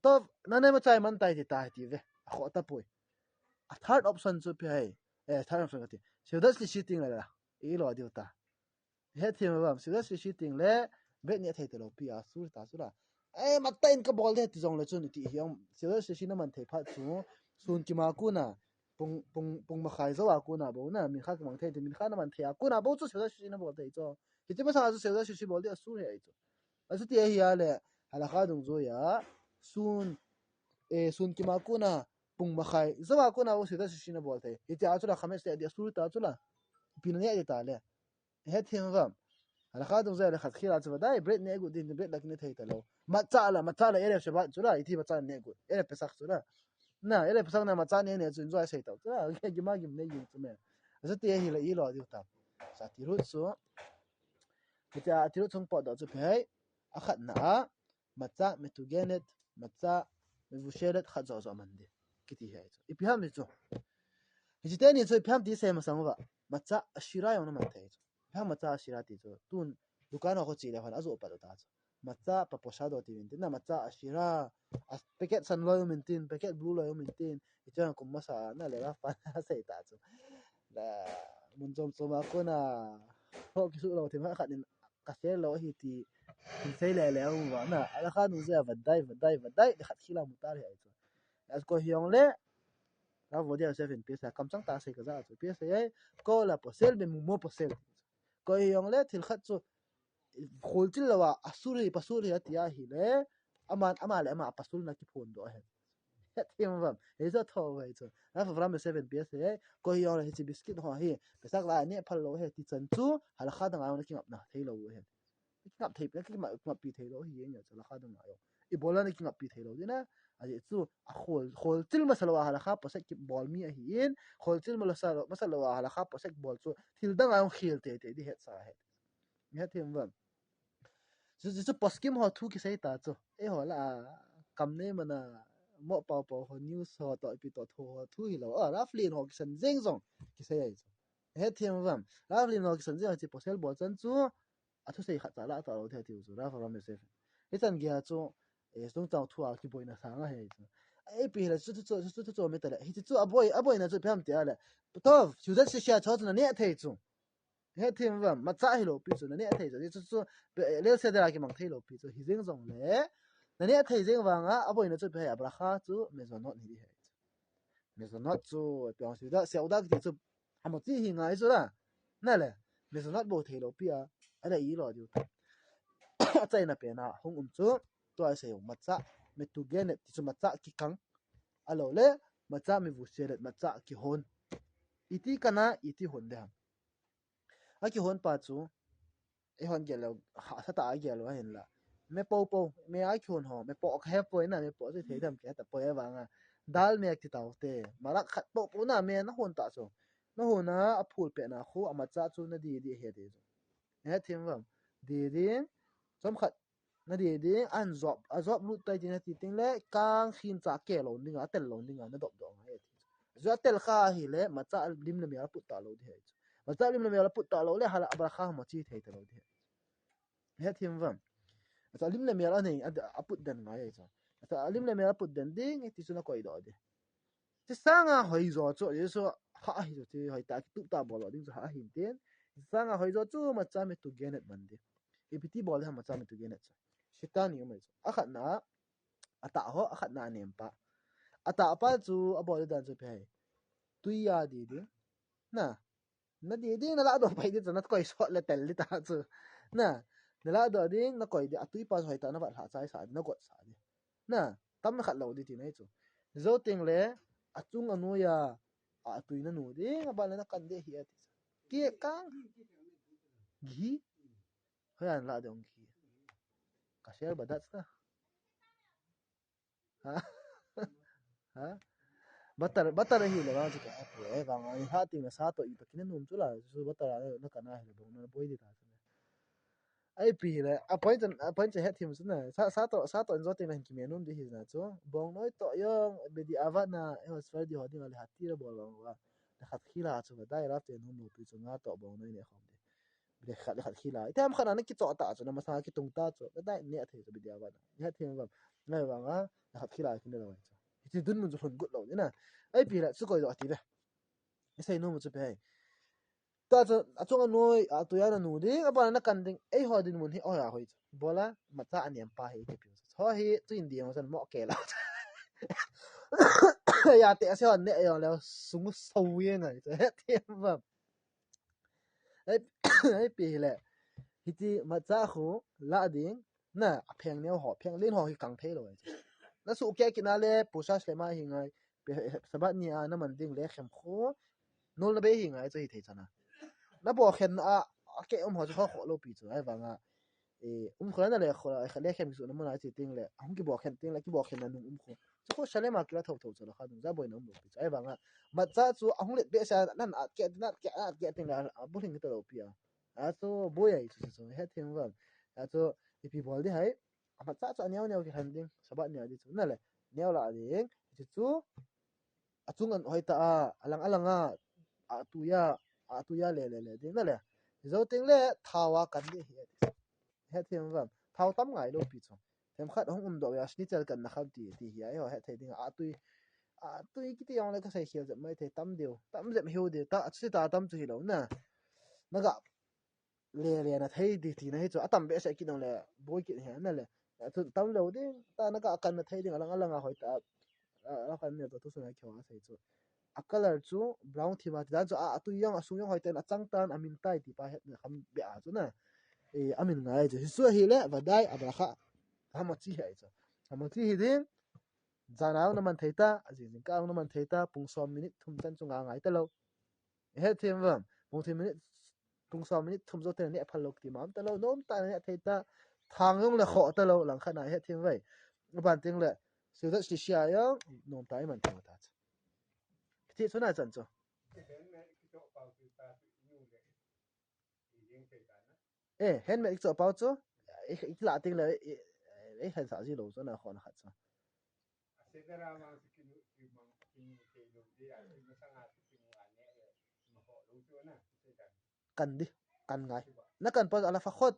to, na ne ma chai man tai ti ta ti ve. A kho ta poi. A third option chu pi hai. Eh, third option ka ti. Seudat Shlishi ting la la. I lo diu ta. He thim vam, Seudat Shlishi ting le, bread ne thei ta lo pi a, sur ta chu la. Eh, matai in ka bol de ti jong le chun ti hi ang, Seudat Shlishi na man thei phat chu, sun kima kuna, pung, pung, pung makhai zo a kuna bo na, mincha kimang thei, mincha na man thei a kuna bo chu Seudat Shlishi na bol thei chu. Hiche masang a chu Seudat Shlishi bol de a sur he ai chu. Asu ti hi a le, halakha dungjuiya, sun, eh, sun kima kuna, pung makhai zo a kuna bo Seudat Shlishi na bol thei. Hiche a chu la Chametz le di a sur ta chu la. Pi na ne di ta le. He thim vam. Halakha dungjuiya le khat khila chu vadai, bread ne gu din, bread la ki ne thei ta lo. Matzah la, matzah la, Erev Shabbat chu la, iti matzah ne gu, Erev Pesach chu la. Na, Erev Pesach na matzah ne ne chu enjoy sei ta chu la, gima gim ne gim chu me. Asu ti hi la i lo diu ta. Sa ti ru chu. Hicha ti ru chung pot do chu pi hai. A khat na a. Matzah metugenet, matzah mevushelet khat jo jo man di. Kiti hi chu. Ipi ham ni chu. Hiche teni chu ipi ham ti sei masang uva. Matzah ashira jong na man thei chu. Ipi ham matzah ashira ti chu. Tun dukan ho kho chi le hon ajo pat u ta chu. Matzah paposado ti min tin na matzah ashira. A packet san loi min tin, packet blue loi min tin. Hiche kum masa na le la fa na sei ta chu. La mun chom chom a kona ho kisu lo thim khat in ka sei lo hi ti, ti sei le le a um va na, halakha dungjuiya vadai, vadai, vadai, le khat khila mu ta le ai chu. As ko hi jong le, la vo dia seven pi sa, kam chang ta sei ka ja chu, pi sa ai, ko la posel be mu mo posel. Ko hi jong le, thil khat chu, khol chil lo a, asur hi, pasur hi, a ti a hi le, aman, ama le ama, pasur na ki phon do he. He thim vam. He jo tho vai chu. Half of ram seven P S he. Ko hi jong le hiche biscuit ho hi. Pesach la ne phal lo he ti chan chu. Halakha dang a jong le kingap na thei lo he. Kingap thei, kingap, kingap pi thei lo hi jeng ya chu halakha dang a jong. Ibola ne kingap pi thei lo di na. Ajeh chu a khol, khol chil masa lo a halakha posek kibol mi ahi in. Khol chil masa lo, masa lo a halakha posek bol chu. Thil dang a jong khel tei tei di het sa he. He thim vam. Chu, chu, chu poskim ho thu kisei ta chu. Eiho la a, kam nei mana, mo pao pao ho, news ho, to ipi to thu ho, thu hi lo. A, Rav Lin ho kisan jeng jong, kisei ai chu. He thim vam. Rav Lin ho kisan jeng chu posel bol chan chu, a thusei khat cha la ta lo the tiu chu, Rav Avraham Yosef. Hichan gei a chu, eh, chungchang thu a kiboina sang ahi chu. Ipi hi le, chu, chu, chu, chu, chu, chu, mi ta le. Hichu, chu, a boi, a boina chu ipi ham ti a le. Tov, Seudat Shlishi a chu, chu na ne thei chu. He thim vam, matzah hi lo pi chu, na ne thei chu, chu, chu, pe-, Leil Seder a kimang thei lo pi chu, hi jeng jong le, na ne thei jeng vang a, a boina chu pe hai a bracha chu, mezonot hi di hai chu. Mezonot chu, piang seuda, seuda kiti chu, hamo chi hi ngai chu la, na le, mezonot bo thei lo pi a, a le i lo diu ta. A chaina pen a, hung um chu, tua i sei u, matzah, metugenet, ti chu matzah kikang, a lo le, matzah mevushelet, matzah kihon. Iti kana, iti hon de ham. A kihon pa chu, eihon gel lou, hahsa tah a gel lou ahin la. Me po po, me a kihon ho, me po ka he poi na, me po chu thei tham kei ta poi avang a. Dal mek ti tau te. Marak khat po po na me na hon ta chu. Na hon a, a phul pe na khu, a macha chu na di di he de chu. He thim vam. Di di. Chom khat. Na di di. An zop. A zop lut tai ti na ti ting le. Kang khin cha ke lo ding a. Tel lo ding a. Na dop dop ngai ti. Zu a tel kha hi le. Macha lim le mel a put ta lo di he chu. Macha lim le mel a put ta lo le. Hala abra kha mo chi thei ta lo di he. He thim vam. Ata lim le mel a nei, a, a put den ngai ai cha. Ata lim le mel a put den ding, ti chu na koi do di. Ti sanga hoi zo chu, Jesu ha hi chu, ti hoi ta, ki tu ta bol ding chu ha hin tin. Ti sanga hoi zo chu, macha me tu genet man di. Ipi ti bol ha macha me tu genet chu. Sitani mai chu. A khat na, a ta ho, a khat na nem pa. A ta pa chu, a bol dan chu pe hai. Tui ya di di. Na, Na di ding, na la do pai di chu, na koi sot le tel di ta chu. Na, na la do ding, na koi di, a tui pa hoi ta, na vat hla chai sa di, na got sa di. Na, tam na khat lo di ti na hi chu. Zo ting le, a chung a nu ya, a tui na nu ding, a ban le na kan de hi a ti. Ki kang. Gi. Hoi an la dong gi. Ka share ba dat na. Ha? Ha? Batar, batar hi le bang chu ka pu e bang ai ha ting sa to i to kin num chu la chu batar a na ka na hi le bong na boi di ta chu. Ai pi hi le a point a point che het him chu na sa sa to sa to in zo ting na hin ki me num di hi na chu. Bong noi to yong be di ava na e hos fer di ho ding le ha ti le bol bang wa. Na khat khi la chu ba dai rap te num lo pi chu nga to bong noi ne khom di. Le khat le khat khi la. Ite am khat na ki cho ta chu na masa ki tung ta chu. Dai ne a thei chu be di ava na. He thim vam. Ngai vang a, na khat khi lai kin lo chu. Hiti dun mun chu lhun gut lo ni na. Ai pi la chu koi do ti ve. Isei nu mu chu pe. Ta chu a chung a noi, a tu ya na nu ding, a ba na kan ding. Ei ho din mun hi o ya hoi chu. Bola, ma cha a niam pa hi ti pi. Ho hi chu in ding san mo ke la. Ya te a se hon ne yo le sung so ye ngai chu. He thim vam. Ai, ai pi hi le. Hiti ma cha khu la ding. Na, a pheng neo ho, pheng lin ho hi kang thei lo ai chu. Na su ke kina le, pu sa le ma hi ngai. Pe, Sabat ni a na man ding le khem khu. Nol na be hi ngai chu hi thei chana. Na bo khen a, a ke um ho chu ho kho lo pi chu. Ai vang a. E, um khu na le khu, le khem su na mun a chi ting le. Hung ki bo khen ting le, ki bo khen na nung um khu. Chu khu sa le ma ki la tho tho chu la kha nung za boi na um lo pi chu. Ai vang a. Ma cha chu a hung let be sa nan a ke, nan ke, a ke ting le, a bu hing ki to lo pi a. A chu boi ai chu chu he thim vam. A chu ipi bol di hai. A ma cha chu a neo neo ki han ding. Sabat neo di chu. Na le. Neo la ding. Chu chu. A chung an hoi ta a. A lang a lang a. A tu ya. A tu ya le le le ding. Na le. Zo ting le. Thawa kan di hi. He thim vam. Thau tam ngai lo pi chu. Them khat hung um do ya. Sni chel kan na kham ti. Ti hi ai ho he thei ding. A tui. A tui kiti yong le ka sei khial jep mai thei tam deu. Tam jep hiu deu. Ta chu ta tam chu hi lo na. Na ga le le na thei di ti na hi chu a tam be se ki nong le boi ki he na le. A chu tam lo ding ta na ka kan na thei ding a lang a lang a hoi ta. A, a kan ne to tu su na kyo a sei chu. A color chu brown thim a ti dan chu a, a tu yong a sung yong hoi ten a chang tan a min tai ti pa het na kham be a chu na. E, a min ngai chu. Hi su hi le va dai a ba kha. Ha ma chi hai chu. Ha ma chi hi ding. Jan a na man thei ta, a jing jing ka na man thei ta, pung som minute thum chan chu nga ngai ta lo. He thim vam, pung thim minute, pung som minute thum zo te ne phal lo ti mam ta lo, nom ta ne thei ta, thang yong le kho ta lo, lang kha na he thim vai. Ban ting le, siu dat si sia yong, nom ta i man thei ta. Ti chu na chan chu. Eh, handmade i cho pau chu. I, i la ting le, i, i han sa ji lo chu na khon khat chu. Kan di, kan ngai. Na kan pa ala fa khot.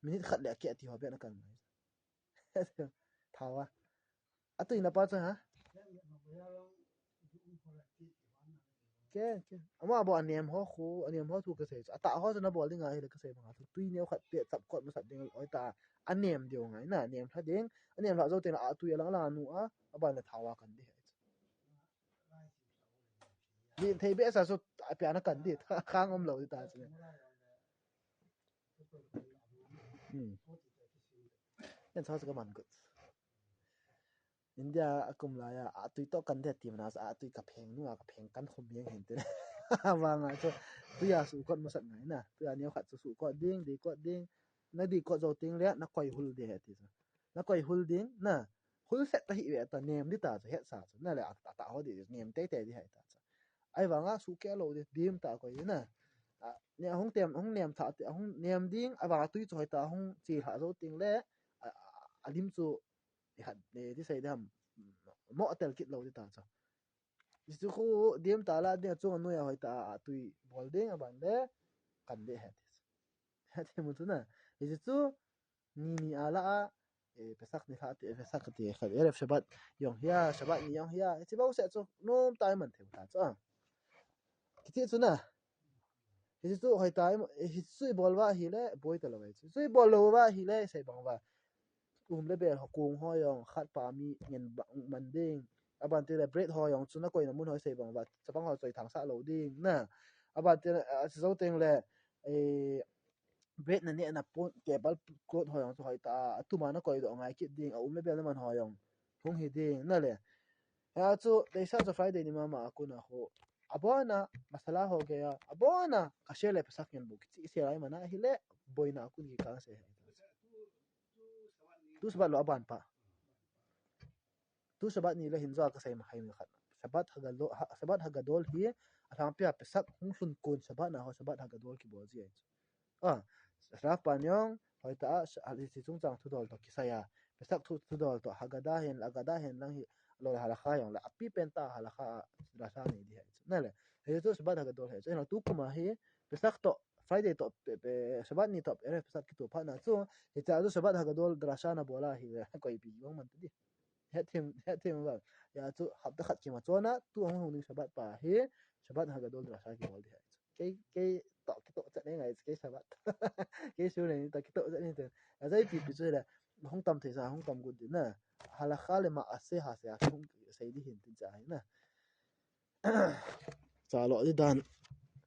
Minute khat le ke ti ho be na kan ngai. Thawa. A tui na pa chu ha? Ke, ke. Ama bo a nem ho khu, a nem ho thu ka sei chu. A ta ho chu na bol ding a hi le ka sei bang a chu. Tui neo khat pe chap kot ma sat ding oi ta. A nem deu ngai na, nem tha ding. A nem tha zo te na a tui a lang lang a nu a, a ban le thawa kan di he chu. Di thei be sa chu a pe na kan di. Khang om lo di ta chu. Hmm. Yan sa chu ka man gut. India a kum lai a, a tui to kan de ti mana sa, a tui ka pheng nu a, ka pheng kan khum yeng hen te. Vang a chu, tui a su kot ma sat ngai na. Tui a neo khat chu su kot ding, di kot ding. Na di kot zo ting le, na koi hul de he ti sa. Na koi hul ding, na Full set ta hi ve ta, nem di ta chu, hetsa chu. Na le, a, a ta ho di, nem tei tei di hai ta chu. Ahivanga suhkeh lou di, dim ta koi di na. A, ne hung tem, hung nem tha ti, hung nem ding, ahivanga tui chu hoita, hung chi lha jou ting le, a, a, a lim chu, i hat, e, ti sei di ham, mo tel kit lou di ta chu. Hichu khu dim ta la, ding a chung a noi a hoita a tui bol ding a ban le, kan de het. Het hi mu chu na. Hichu ni ni a la a, e, Pesach ni lha ti, Pesach ti kha, Erev Shabbat jong hia, Shabbat ni jong hia, hichi bou se chu, nom tai man thei ta chu. Kiti chu na. Hichu hoita, hichu i bol uva hi le, boi ta lou ai chu. Hichu i bol lou uva hi le, sei bang uva. Um le bel ho kung ho jong, khat pa mi ngen ba-, man ding. Aban ti le bread ho jong, chu na koina mun ho sei bang uva. Chapang ho choi thang sa lou ding, na. Aban ti le, a, chu jou teng le, e, bread na ne na pon, table cloth ho jong, chu hoita, a tuma na koi doh ngai kit ding, a um le bel na man ho jong. Hung hi ding, na le. Hia chu, deisah chu Friday ni mama a kon a khu. Abon a, masala ho gei a, abon a, kasher le Pesach ngen bu kichi se lai man a hi le, boina a kon kikang se. Tu Shabbat lou aban pa. Tu Shabbat ni le hin jo a kasei ma hai mi khat. Shabbat Hagadol, ha, Shabbat Hagadol hi, alhangpi a Pesach hung lhun kon Shabbat na ho Shabbat Hagadol kibol ji ai chu. A, Rav pan jong, hoita a, sa-, a, hichi chungchang thudol toh kisai a. Pesach thu, thudol toh, Haggadah hin, Haggadah hin lang hi, lou le halakha jong le, api pen ta halakha a, drasha nei di hai chu. Na le, hichu Shabbat Hagadol hai chu. Ina tu kum a hi, Pesach toh, Friday toh, pe, pe, Shabbat ni toh, Erev Pesach kitu phat na chu, hicha chu Shabbat Hagadol drasha na bol a hi le, koi pi jong man ta di. Hethem, hethem uva. Hia chu hapta khat kima chon a, tu hung hung ding Shabbat pa hi, Shabbat Hagadol drasha kibol di hai chu. Kei, kei toh, kei toh chat nei ngai, kei Shabbat. Kei su nei toh, kei toh chat nei te. A jai pi pi chu le, hung tam thei sa, hung tam got di na. Halakha le ma'aseh ha se a, hung sei di hin tin cha hi na. Cha lo di dan.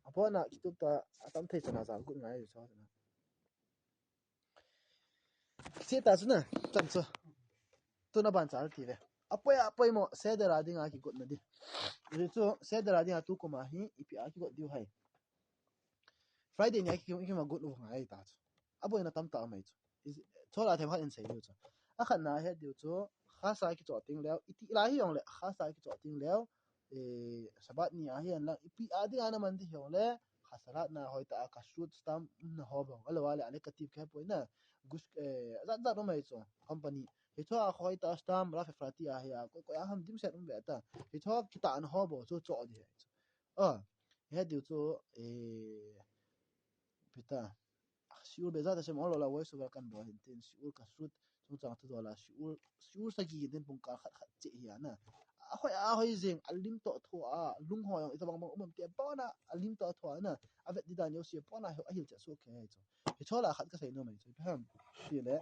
Apo na, kitup ta, a tam thei sa na cha got ngai chu na. Sita chu na, chan chu. Tu na ban chal ti ve. Apoi, apoi mo, seder a ding a kigot na di. Ri chu, seder a ding a tu kum a hi, ipi a kigot diu hai. Friday ni a ki, ki ma got u ngai ta chu. Aboi na tam ta mai chu. Is, chola them khat in sei diu chu. A khat na het diu chu, khasa kicho ting leo, iti la hi jong le, khasa kicho ting leo, eh, Shabbat ni a hian lang, ipi a ding a na man di hiong le, khasalat na hoita a kashrut stamp na ho bang, alo a le a negative ke poi na, gus, eh, zat zat mai chu, company. Hi chu a hoita stamp, Rav Efrati a hi a, koi, koi a ham dim set um ve ta. Hi chu kita na ho bang, chu cho di hai chu. Ah, he diu chu, eh, pita. Shiur Be'ezrat Hashem ol ol a voice over kan bol hin tin, shiur kashrut, chungchang thudol a shiur, shiur sagi hin tin pung kal khat khat che hi a na. A hoi, a hoi jing, a lim toh tho a, lung ho jong, ita bang bang um em ti a, pona, a lim toh tho a na, a vet di dan jouse, pona, a hil che su ke hai chu. Hi chola khat ka sei nom mai chu, peham, ti le,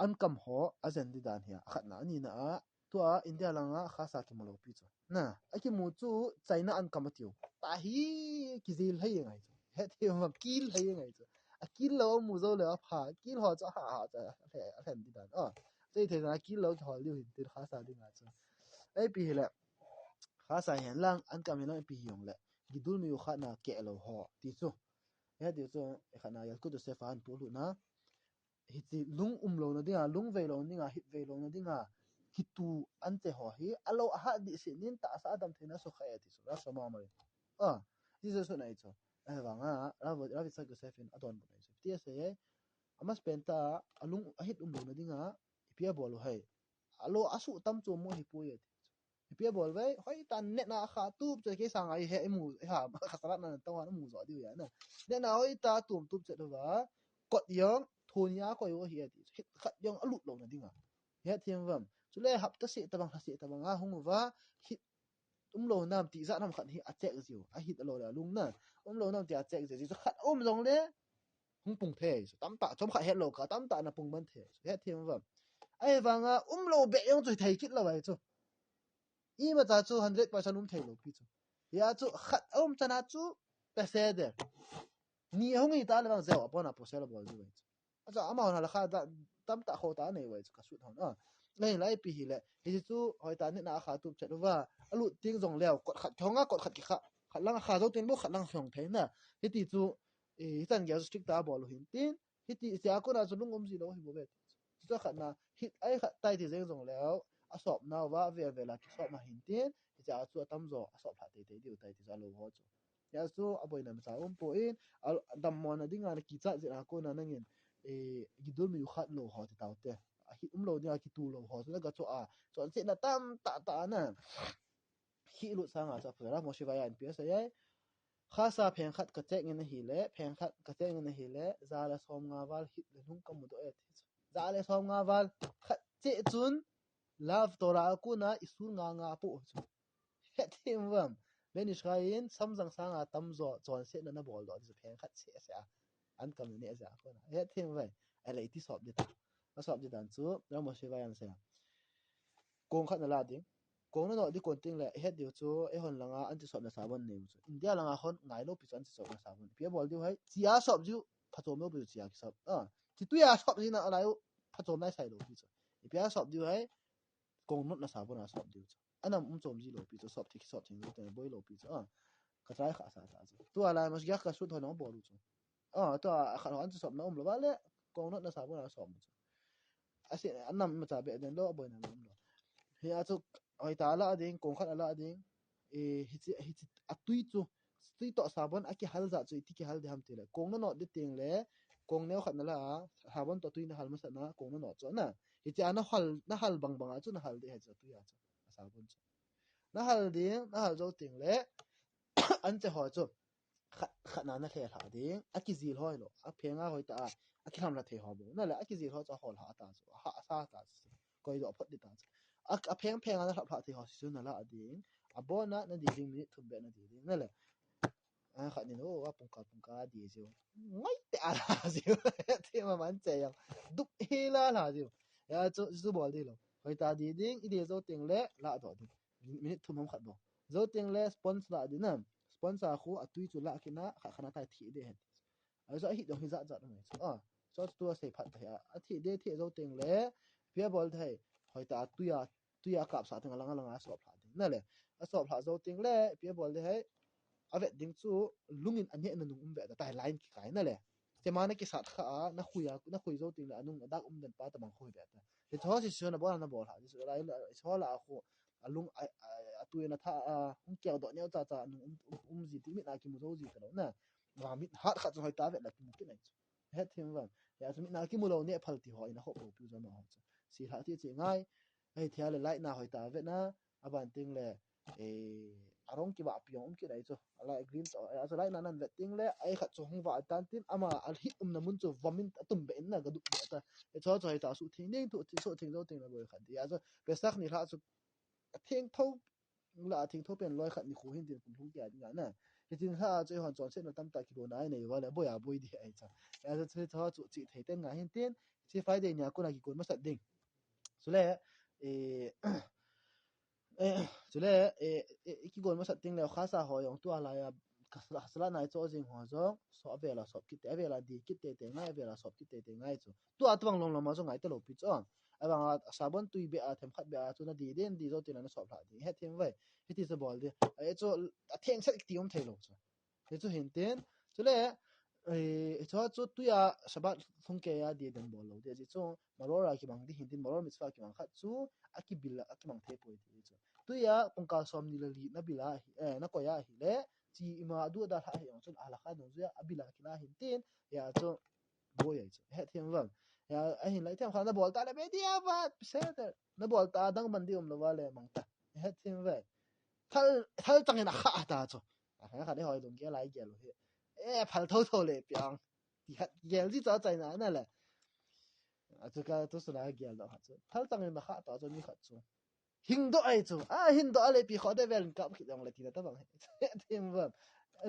an kam ho, a zen di dan hi a, a khat na, a ni na a, tua India langa khasa kimu lo pi chu. Na, a kimu chu China an kam a tiu. Ta hi kijil hai ngai chu. He thei ma kil hai ngai chu. A kil lo mu zo le a pha, kil ho chu ha ha chu. A hlen di dan. Oh, sei thei na kil lo ki hol diu hin tin khasa di nga chu. Ai pi hi le. Khasa hian lang an kam hi lang pi hi jong le. Gidul mi u kha na ke lo ho ti chu. He tiu chu e kha na Yalkut Yosef an pu lu na. Hichi lung um lo na dinga, lung vei lo na dinga, hit vei lo na dinga, kitu an che ho hi, a lo a hat di si nin ta sa adam theina so kha e ti su, Rav Shlomo Amar in. Ah, Jesus su nai chu. Eh, vanga, Rav, Rav Yitzhak Yosef in a don bu nai chu. Ti a se, a mas pen ta, a lung a hit um lo na dinga, ipi a bol u hai. A lo a su tam chu mo hi pu e ti chu. Ipi a bol ve, hoi ta netna a kha tup che ke sang ai he imu, ha, khasalat na tawh han imu zo diu ya na. Netna hoi ta tum tup che va, kot jong, thun ya koi u hi ati. Hit khat jong a lut lo na dinga. He thiam vam. Chule hapta se tabang, ha se tabang a hung va, hit um lo nam ti za nam khat hi a check ziu. A hit lo le lung na. Um lo nam ti a check ziu. Khat um jong le, hung pung thei. Tam ta, chom khat het lo ka, tam ta na pung man thei. He thiam vam. Ai vanga, um lo be jong chu thei kit lo vai chu. Ima cha chu hundred percent um thei lo pi chu. Ya chu khat a um chana chu peseder. Ni hung i ta le vang zeu a pona posel a bol ji vai chu. A cha ama hon halakha da tam ta kho ta nei vai chu kashrut hon. A. Nei lai pi hi le. Hi chu hoi ta ni na kha tup chet va. A lut ting jong leo kot khat hong a kot khat ki kha. Khat lang kha zo tin bo khat lang hong thei na. Hi ti chu, eh, hi chan gel strict ta bol hin tin. Hi ti sia ko na chu lung um ji lo hi bo ve. Chu khat na. Hit ai khat tai ti jeng jong leu, asop nauva, vel vel a kisop ma hin tin, hiche a chu atamjo, asop lha tei tei diu tai ti chu alou ho chu. Hia chu aboina macha um poi, a, dammona dinga na kichat jeh a kona nangin, eh, gidul mi u khat lou ho ti tau te. Ahit umlou dinga kitu lou ho chu na ga chu a, chonsetna tamtah tah na. Hih lut sanga chu a phu ra mo shi vai an pia sa yai. Khasa pheng khat ka chek ngin ahile, pheng khat ka chek ngin ahile, ja le som nga val hit le lung ka mu doh e ti chu. Ja le som nga val khat che chun, love Torah a kona i sul nga nga po chu. Hethem vam. Benish kha in, samjang sanga tamjo, chonsetna na bol doh ti chu pheng khat che se a. An kam ne ja kona. Hethem vai. Ai le iti sop di ta. Asop di dan chu, ra mo shi vai an se. Kong khat na la ding. Kong na no di kon ting le, het diu chu, eihon langa anti sop na sabon nei u chu. India langa hon ngai lou pi chu anti sop na sabon. Pia bol diu hai, chia sop diu, phachom lou pi chu chia kisop. Ah, chi tuia sop di na alai u, phachom nai sai lou pi chu. Ipia sop diu hai, kong not na sabon a sop diu chu. Anam um chom ji lou pi chu, sop thik sop thing lou te boi lou pi chu. Ah, ka try kha sa ta chu. Tu alai mas gyak ka sut hon bol u chu. Ah, tu a khat hon chu sop na um lou va le, kong not na sabon a sop u chu. Asi, anam macha be den lou, aboina um lou. Hia chu, hoi ta la ding, kong khat la ding. E, hichi, hichi, atui chu, tui to sabon a kihal ja chu, iti kihal de ham ti le. Kong na not di ting le, kong neo khat na la, sabon to tui na hal masa na, kong na not chu na. Hichi a na hal, na hal bang bang a chu, na hal de ha chu, tui a chu, a sabon chu. Na hal ding, na hal jo ting le, an che ho chu. Khat, khat na na hle hla ding, a kijil hoi lo, a phenga hoi ta a, a kilam la thei ho bo. Na le, a kijil ho chu a hol ha ta chu, a ha sa ta chu, koi do phot di ta chu. A, a pheng phenga na hlap hla thei ho si chu na la ding, a bona na di ding minute thum be na di ding, na le. A khat ni no, a pungka pungka di chu. Ngai te a la chu, te ma man che yang, dup hi la la chu. Ya chu, chu bol di lo. Hoi ta di ding, i di zo ting le, la do ding. Minute thum ham khat bo. Zo ting le sponge la di na. Sponge a khu atui chu la kina kha khana tai thi de het. Ai zo hi dong hi za za mai. Ah, so tu a sei phat thei a. A thi de thi zo ting le pia bol thei. Hoi ta tui a, tui a kap sa ting a lang a lang a sop hla ding. Na le. A sop hla zo ting le pia bol de hai. A vet ding chu lungin a ne na nung um ve ta tai line ki kai na le. Te ma na kisat kha a, na khui a, na khui zo ting le, a nung a dak um den pa ta bang khui be ta. Te cho si sio na bol na bol ha, so la, so la a khu, a lung a, a, a tu na tha, a, hung kiau do neo cha cha, a nung um, um, um ji ti mit na ki mu zo ji ta lo na. Ma mit hat khat chu hoi ta ve la ki mu ki nai chu. Hethem van. Ya chu mit na ki mu lo ne phal ti ho, ina ho ko pi zo ma ho chu. Si ha ti chi ngai. Ai thia le lai na hoi ta ve na, a ban ting le, eh, a rong ki va pi ong um ki dai chu. A lai green to, eh, a chu lai na nan vet ting le, ai khat chu hung va tan tin, ama a hit um na mun chu vamin a tum be in na ga duk be ta. E cho cho ta su thing ding thu, su thing zo ting na boi khat. Ya chu, Pesach ni hla chu, a thing tho, la a thing tho pen loi khat ni khu hin tin kum lhung kia ding na. Hitin hla chu hon chon sen na tam ta ki bo nai nei va le, boi a boi di ai cha. Ya chu, chu cho chu chi thei ten nga hin tin, chi Friday ni a kuna ki kun masat ding. Chule, eh, Eh, chule, eh, eh, i kigon masat ting le, khasa ho jong, tua lai a, ka sala, sala nai cho jing ho jong, so a vela sop kit te, a vela di kit te te ngai, a vela sop kit te te ngai chu. Tua tubang lom lom a chu ngai te lo pi chu. A bang a, sabon tui be a, them khat be a, chu na di den di zo tin na sop hla di. Hethem vai. Hiti chu bol di. Eh, chu, a theng set ti um thei lo chu. Hichu hin tin, chule, eh, hichu chu tuia Shabbat lhung kei a di den bol lo di, hichu maror a kibang di hin tin, maror mitzvah kibang khat chu, a kibil a, a kibang thei poi di chu. Tuia pungkal som ni le li na bil a hi, eh, na koi a hi le, chi ima du da hla hi jong chun a la kha dong chu a bil a kila hin tin, ya chu boi ai chu. Hethem vam. Ya, a hin lai them kha na bol ta le be di a vat, seder. Na bol ta dang ban di um lo va le mang ta. Hethem vai. Thal, thal changin a kha ta chu. A kha kha de hoi dung ke lai ke lo hi. E, phal tho tho le piang. Ti khat gel ji cha chai na na le. A chu ka tu suna gel do khat chu. Thal changin a kha ta chu ni khat chu. Hing do ai chu. A, hing do a le pi kho de vel kap ki dong le ti na ta bang. Hethem vam.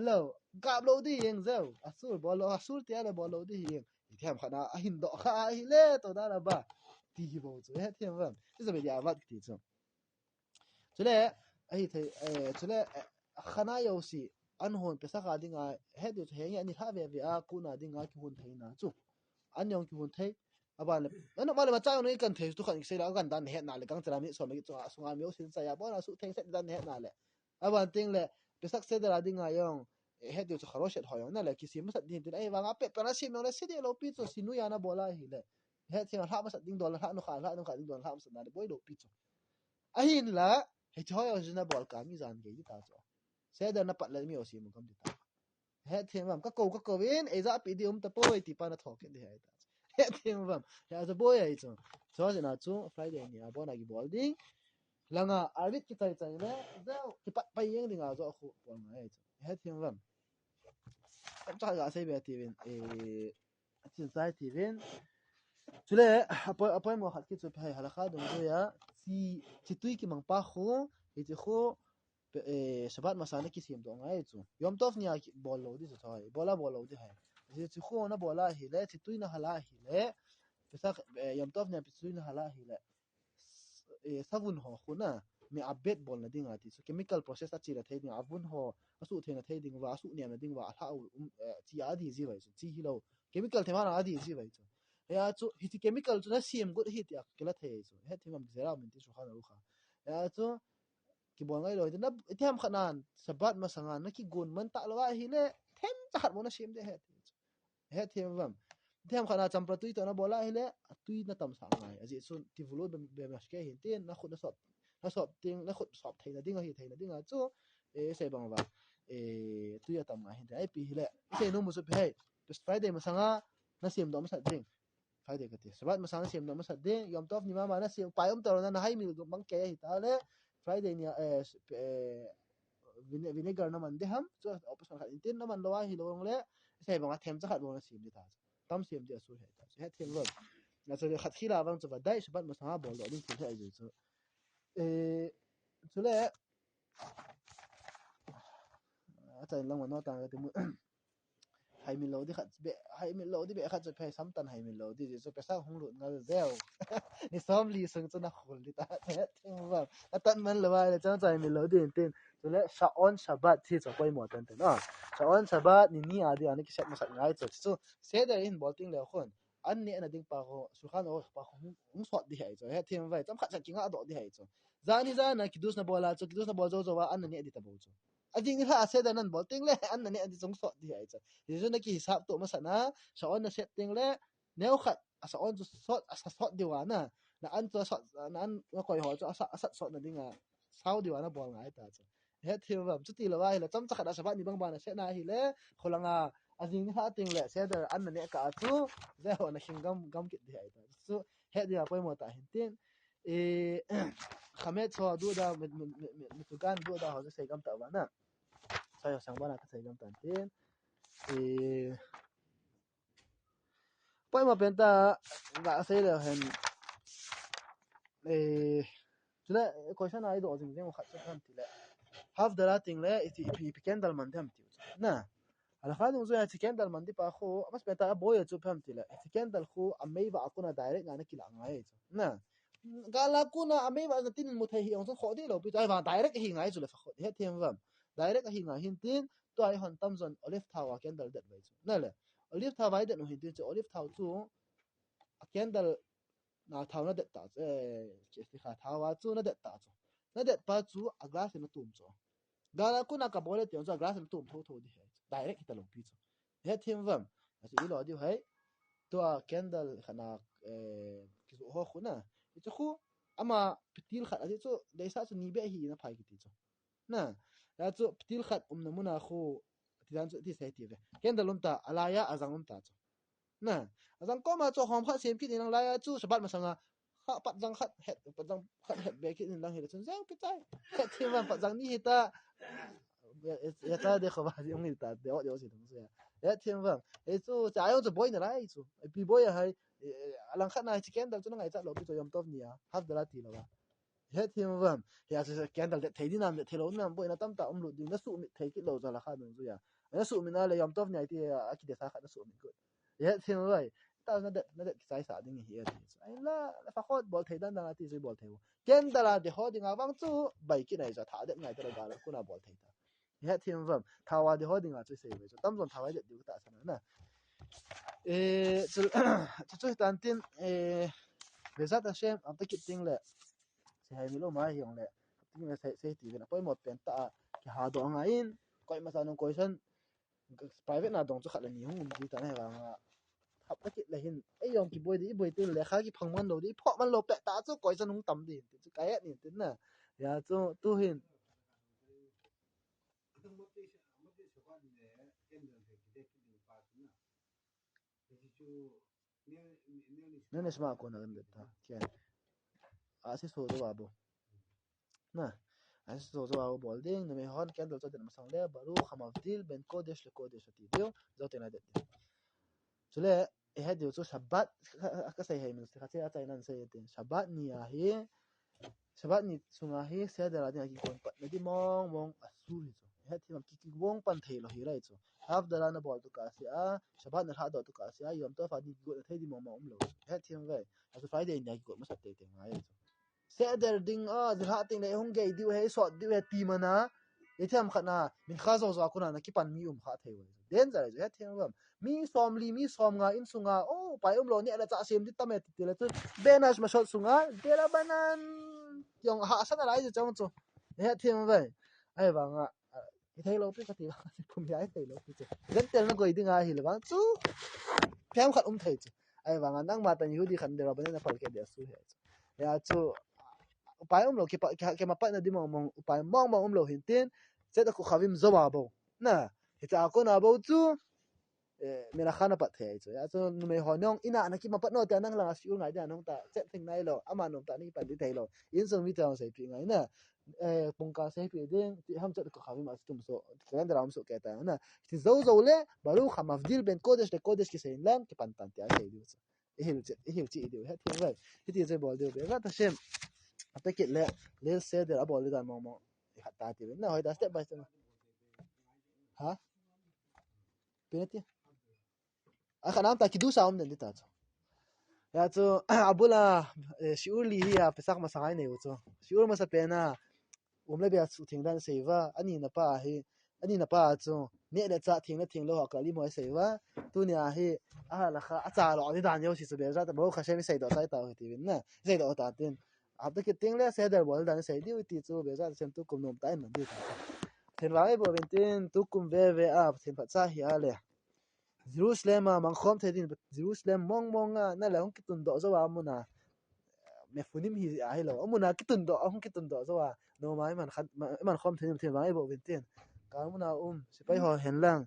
Lo, kap lo di yeng zeu. A sur bol lo, a sur ti a le bol lo di yeng. Hethem kha na, a hing do kha a hi le to da la ba. Ti hi bo chu. Hethem vam. Ti sa be dia vat ti chu. Chule, ahi thei, eh, chule, eh, khana jouse, an hon Pesach a dinga, het diu chu henge, ani lha ve ve a, kuna dinga kihon thei na chu. An jong kihon thei, aban le, an ma le ma cha jong kan thei tu khan sei la, kan dan het na le, kan chara mi so mi chu, a sunga mi o sin sa ya, bona su theng set dan het na le. Aban ting le, Pesach Seder a dinga jong, eh, het diu chu kharoshet ho jong, na le, kisim masat din tin, ai vanga pe, pe na sim jong le, si de lo pi chu, si nu ya na bola hi le. Hethem, lha masat ding dol, lha nukha, lha nukha ding dol, lha masat na le boi lou pi chu. Ahinla, hiche ho jong chu nabol kha mi jan gei di ta chu. Seder napat le mi ho sem u gam di ta. Hethem uvem, ka kou, ka kou in, eija pi di um tapoi, ti pa natho kit di ahi ta. Hethem uvem, hia chu boi ahi chu. Chu jeh a chu, Friday ni a bon a kibol ding. Langa, army kichai chai le, jao, kipat pai jeng ding a jong khu bol ngai ahi chu. Hethem uvem. Ka cha ga sei be ti vin, eh, Achin sai ti vin. Chule, apoi, apoi mo khat ki chu phai halakha dungjuia, chi, chi tui kimang pa khu, hiche khu, pe, eh, Shabbat masanga kisem doh ngai chu. Yom Tov nia ki, bol lou di chu thoi. Bol a bol lou di hai. Chi, chi khu nabol a hile, chi tui nahal a hile, Pesach, eh, Yom Tov nia chi tui nahal a hile. S-, eh, savun ho khu na, mi abet bolna dinga ti chu. Chemical process a chila thei ding, avun ho, asuh theina thei ding uva, asuh niamna ding uva, alha u, um, eh, chi a di ji vai chu. Chi hilou. Chemical themkhat a di ji vai chu. Hia chu, hiche chemical chu nasem got ahi tia kila thei chu. Hethem uvem, Zera min ti chu kha na u kha. Hia chu, kibol ngai lou. Iti na, iti ham khat nan, Shabbat masanga, nakigon man ta lou ahile, themcha khat bou nasem di ahi ti chu. Hethem uvem. Iti ham khat na champra tui toh nabol a hile, atui natamsah ngai. Ajeh chu, tivulu be, be maske hin tin, nakhut nasop, nasop ding, nakhut sop theina ding, ahi theina ding a chu, eh, sei bang uva, eh, tui atam ngai hin tin. Ipi hile, sei nom u chu ipi ham. Friday masanga, nasem doh masat ding. Friday kati. Shabbat masanga sem doh masat ding. Yom Tov ni mama nasem, pai um talou na, nahaimil bang kei ahi ta le. Friday nia, eh, s-, eh, vine-, vinegar naman di ham. Chu operation khat in tin naman lou ahi lou le. Sei bang a themcha khat bou nasem di ta. Tam sem di asu ahi ta. Hethem uvem. Na chu khat khila vang chu vadai Shabbat masanga bol doh ding thil ahi chu. Eh, chule, Achaina lang ma no ta kati mu. Haimil lou di khat be, haimil lou di be khat chu phai samtan haimil lou di, chu Pesach hung lut ngal jeng. Ni som li sung chu nakhol di ta. Hethem uvem. Atan man lou vai le chang chai mil lou di tin. Chule Sha'on Shabbat ti chu poimo tante na. Sha'on Shabbat ni ni a dia nakisem masat ngai chu. Chu Seder in bol teng le khun. An nehna ding pa khu, Shulchan Aruch pa khu, hung, hung sot di ahi chu. Hethem uvem, chomkhat cha kinga doh di ahi chu. Jan ni jan a kiddush nabol a chu, kiddush nabol jou jou a, an naneh di tabou chu. Ajing ni lha a Seder nabol teng le, an naneh di chu hung sot di ahi chu. Hichu nakihisap to masat na, Sha'on naset teng le, neokhat, a Sha'on chu sot, asat sot diu a na. Na an chu asot, na an nakoi ho chu asat, asat sotna dinga, sao diu a nabol ngai ta chu. Hethem uvem, chuti lou ahile, chomcha khat a Shabbat ni bang bang naset na ahile, kholanga, ajing ni lha teng le, Seder an naneh kah a chu, jao nakhing gam, gam kit di ahi ta. Chu, het dia poimo ta hin tin. Eh, Chametz ho duda, mi, mi, mi, mi, mitugan duda ho sei gam ta uva na. Sai ho sang bana ka sei gam tan tin. Eh, Poimo pen ta, ga sei le hen. Eh, chule, question a i doh jing jing u khat chu ham ti le. Havdalah teng le, iti, ipi, ipi candle man di ham ti u chu. Na. Halakha dungjuia hiche candle man di pa khu, amas pen ta aboi a chu ipi ham ti le. Hiche candle khu, ameiva a kona direct a nakilah ngai chu. Na. Gal a kona ameiva a natin mu thei hi jong chu khoh di lou pi chu. Ahivang direct ahi ngai chu le fa khoh. Hethem uvem. Direct ahi ngai hin tin, tua hi hon tamjon olive thao a candle det vai chu. Na le. Olive thao a i det u hin tin chu olive thao chu a candle na thao nadet ta chu, eh, che ti kha thao a chu nadet ta chu. Nadet pa chu a glass in natum chu. Gal a kona kabol e ti jong chu a glass in natum tho tho di ahi chu. Direct hita lou pi chu. Hethem uvem. Achu i lo diu ahi. Tua candle khat na, eh, kijoh ho khu na. Hichu khu ama pitil khat ahi chu, deisah chu ni beh hi na phai kiti chu. Na, hia chu pitil khat umna muna khu, ti dan chu ti sei ti ve. Candle um ta, alai a ajang um ta chu. Na, ajang koma chu hom khat sem kit in lang lai a chu, Shabbat masanga, kha patjang khat het, patjang khat het be kit in lang hile chun, jeng kichai. Hethem uvem patjang ni hita. Ya, ya ta de kho ba, jeng hita, de o, de o si dong se. Hethem uvem. E chu, cha jong chu boina lai chu. Ipi boi ahi, eh, alang khat na hiche candle chu na ngaichat lou pi chu Yom Tov ni a. Havdalah ti lou a. Hethem uvem. Hia chu candle det thei di nam, det thei lou nam, boina tamtah um lut ding, nasuhmit thei kit lou chu halakha dungjuia. Nasuhmit na le Yom Tov ni a iti a, akidesa khat nasuhmit got. Hethem uvem. Ta nadet, nadet kichai sa ding ahi e ti chu. Ahinla, la fa khot bol thei dan dan a ti chu bol thei u. Candle a de ho dinga vang chu, bai kit nai chu, tha det ngai ta lou gal a kona bol thei ta. Hethem uvem, thao a de ho dinga chu sei ve chu. Tamjon thao a det diu ka tahsan a na. Eh, chu, chu, chu hitan tin, eh, Bezrat Hashem, amta kit teng le. Sei haimil um ahi jong le. Tin le sei, sei ti ve na. Poimo pen ta a, kiha doh ngai in. Koima sa nung question. Private na dong chu khat le ni hung um ji ta na he vang a. Hapta kit le hin, ei jong kiboi di, iboi tin lekha kiphang man lou di, iphoh man lou pet ta chu koisan hung tam di, ti chu ka het in tin na. Hijeh chun, tu hin. Nene sma ko na ganda ta. Ken. Asi so jo abo. Na. Asi so jo abo bol ding, numei hon candle cho den masang le, Baruch hamavdil ben kodesh le kodesh ati diu, jo te na det diu. Chule, ihet diu chu Shabbat, ka, ka, ka sei hei min, ka che a chai nan sei te. Shabbat ni a hi, Shabbat ni sunga hi, Seder a ding a kikon patna di mong mong asur hi chu. Ihet thim ki, kibong pan thei lou hi lai chu. Havdalah na bol tu ka sia, Shabbat na lha doh tu ka sia, Yom Tov a ding kikot thei di mong mong um lou. Ihet thim ve. Achu Friday ni a kikot masat tei tei ngai chu. Seder ding a, zilha ting le hung gei diu he, sot diu he, ti mana. Ithem khat na, min kha zo zo a kuna na kipan mi um kha thei ve. Danger chu, ihet thim ve. Mi som li, mi som nga in sunga, oh, pai um lou ni, ala cha sem di tam e ti le chu, benash mashot sunga, derabanan, kiong ha sana lai chu chang chu. Ihet thim ve. Ahivanga, ah, kithei lou pi kati, pum hi ai thei lou pi chu. Gentel na goi ding ahi le vang chu, phem khat um thei chu. Ahivanga, nangma tan Yehudi khat derabanan na phal ke dia su he chu. Hijeh chu, upai um lou, kipa, ki, kima patna di mong mong, upai mong mong um lou hin tin, Tzedakot Kochavim zo a bou. Na, hiche a kona bou chu, eh, melacha na pat thei chu. Hijeh chun numei ho nong, ina na kima pat no tia nang langa shiur ngai dia nong ta, chet thing nai lou, ama nom ta ni pan di thei lou. Insung mi ta sei pi ngai na. Eh, pung ka sei pi ding, ti ham Tzedakot Kochavim a tum so, calendar a um so ke ta na. Ti zo zo le, Baruch hamavdil ben kodesh le kodesh kisei lang, kipan tan tia sei diu chu. Ihil che, ihil che diu, ihet thim ve. Hiti che bol diu, Be'ezrat Hashem. Hapta kit le, Leil Seder a bol di dan mong mong. Ihet ta ti ve. Na hoi da step by step. Ha? Pi na ti. A khanam ta kidusha um den di ta chu. Hijeh chu, abul a, eh, shiur li hi a, Pesach masa ngai nei u chu. Shiur masa pen a, um le bia chu theng dan sei uva, ani na pa hi, ani na pa chu, neh le chah theng le theng lou ho kali mo sei uva, tuni a hi, a halakha, a cha lou di dan jouse chu Be'ezrat, Baruch Hashem sei doh chai tau hiti vin na, sei doh ta tin. Hapta kit teng le Seder bol dan sei diu ti chu Be'ezrat Hashem tukum nom tah in na di ta. Pathen vang ei bou vin tin, tukum ve ve a, Pathen phatcha hi a le. Jerusalem a mangkhom thei din, Jerusalem mong mong a, na le hung kitun doh jou a mun a. Mefunim hi a hilou, a mun a kitun doh, a hung kitun doh jou a. Noma iman khan, ma, iman khom thei din, Pathen vang ei bou vin tin. Ka mun a um, sepai ho hen lang.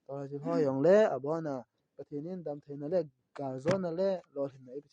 Tua jil ho jong le, abon a. Pathen in damtheina le, galjona le, lolhinna ei pe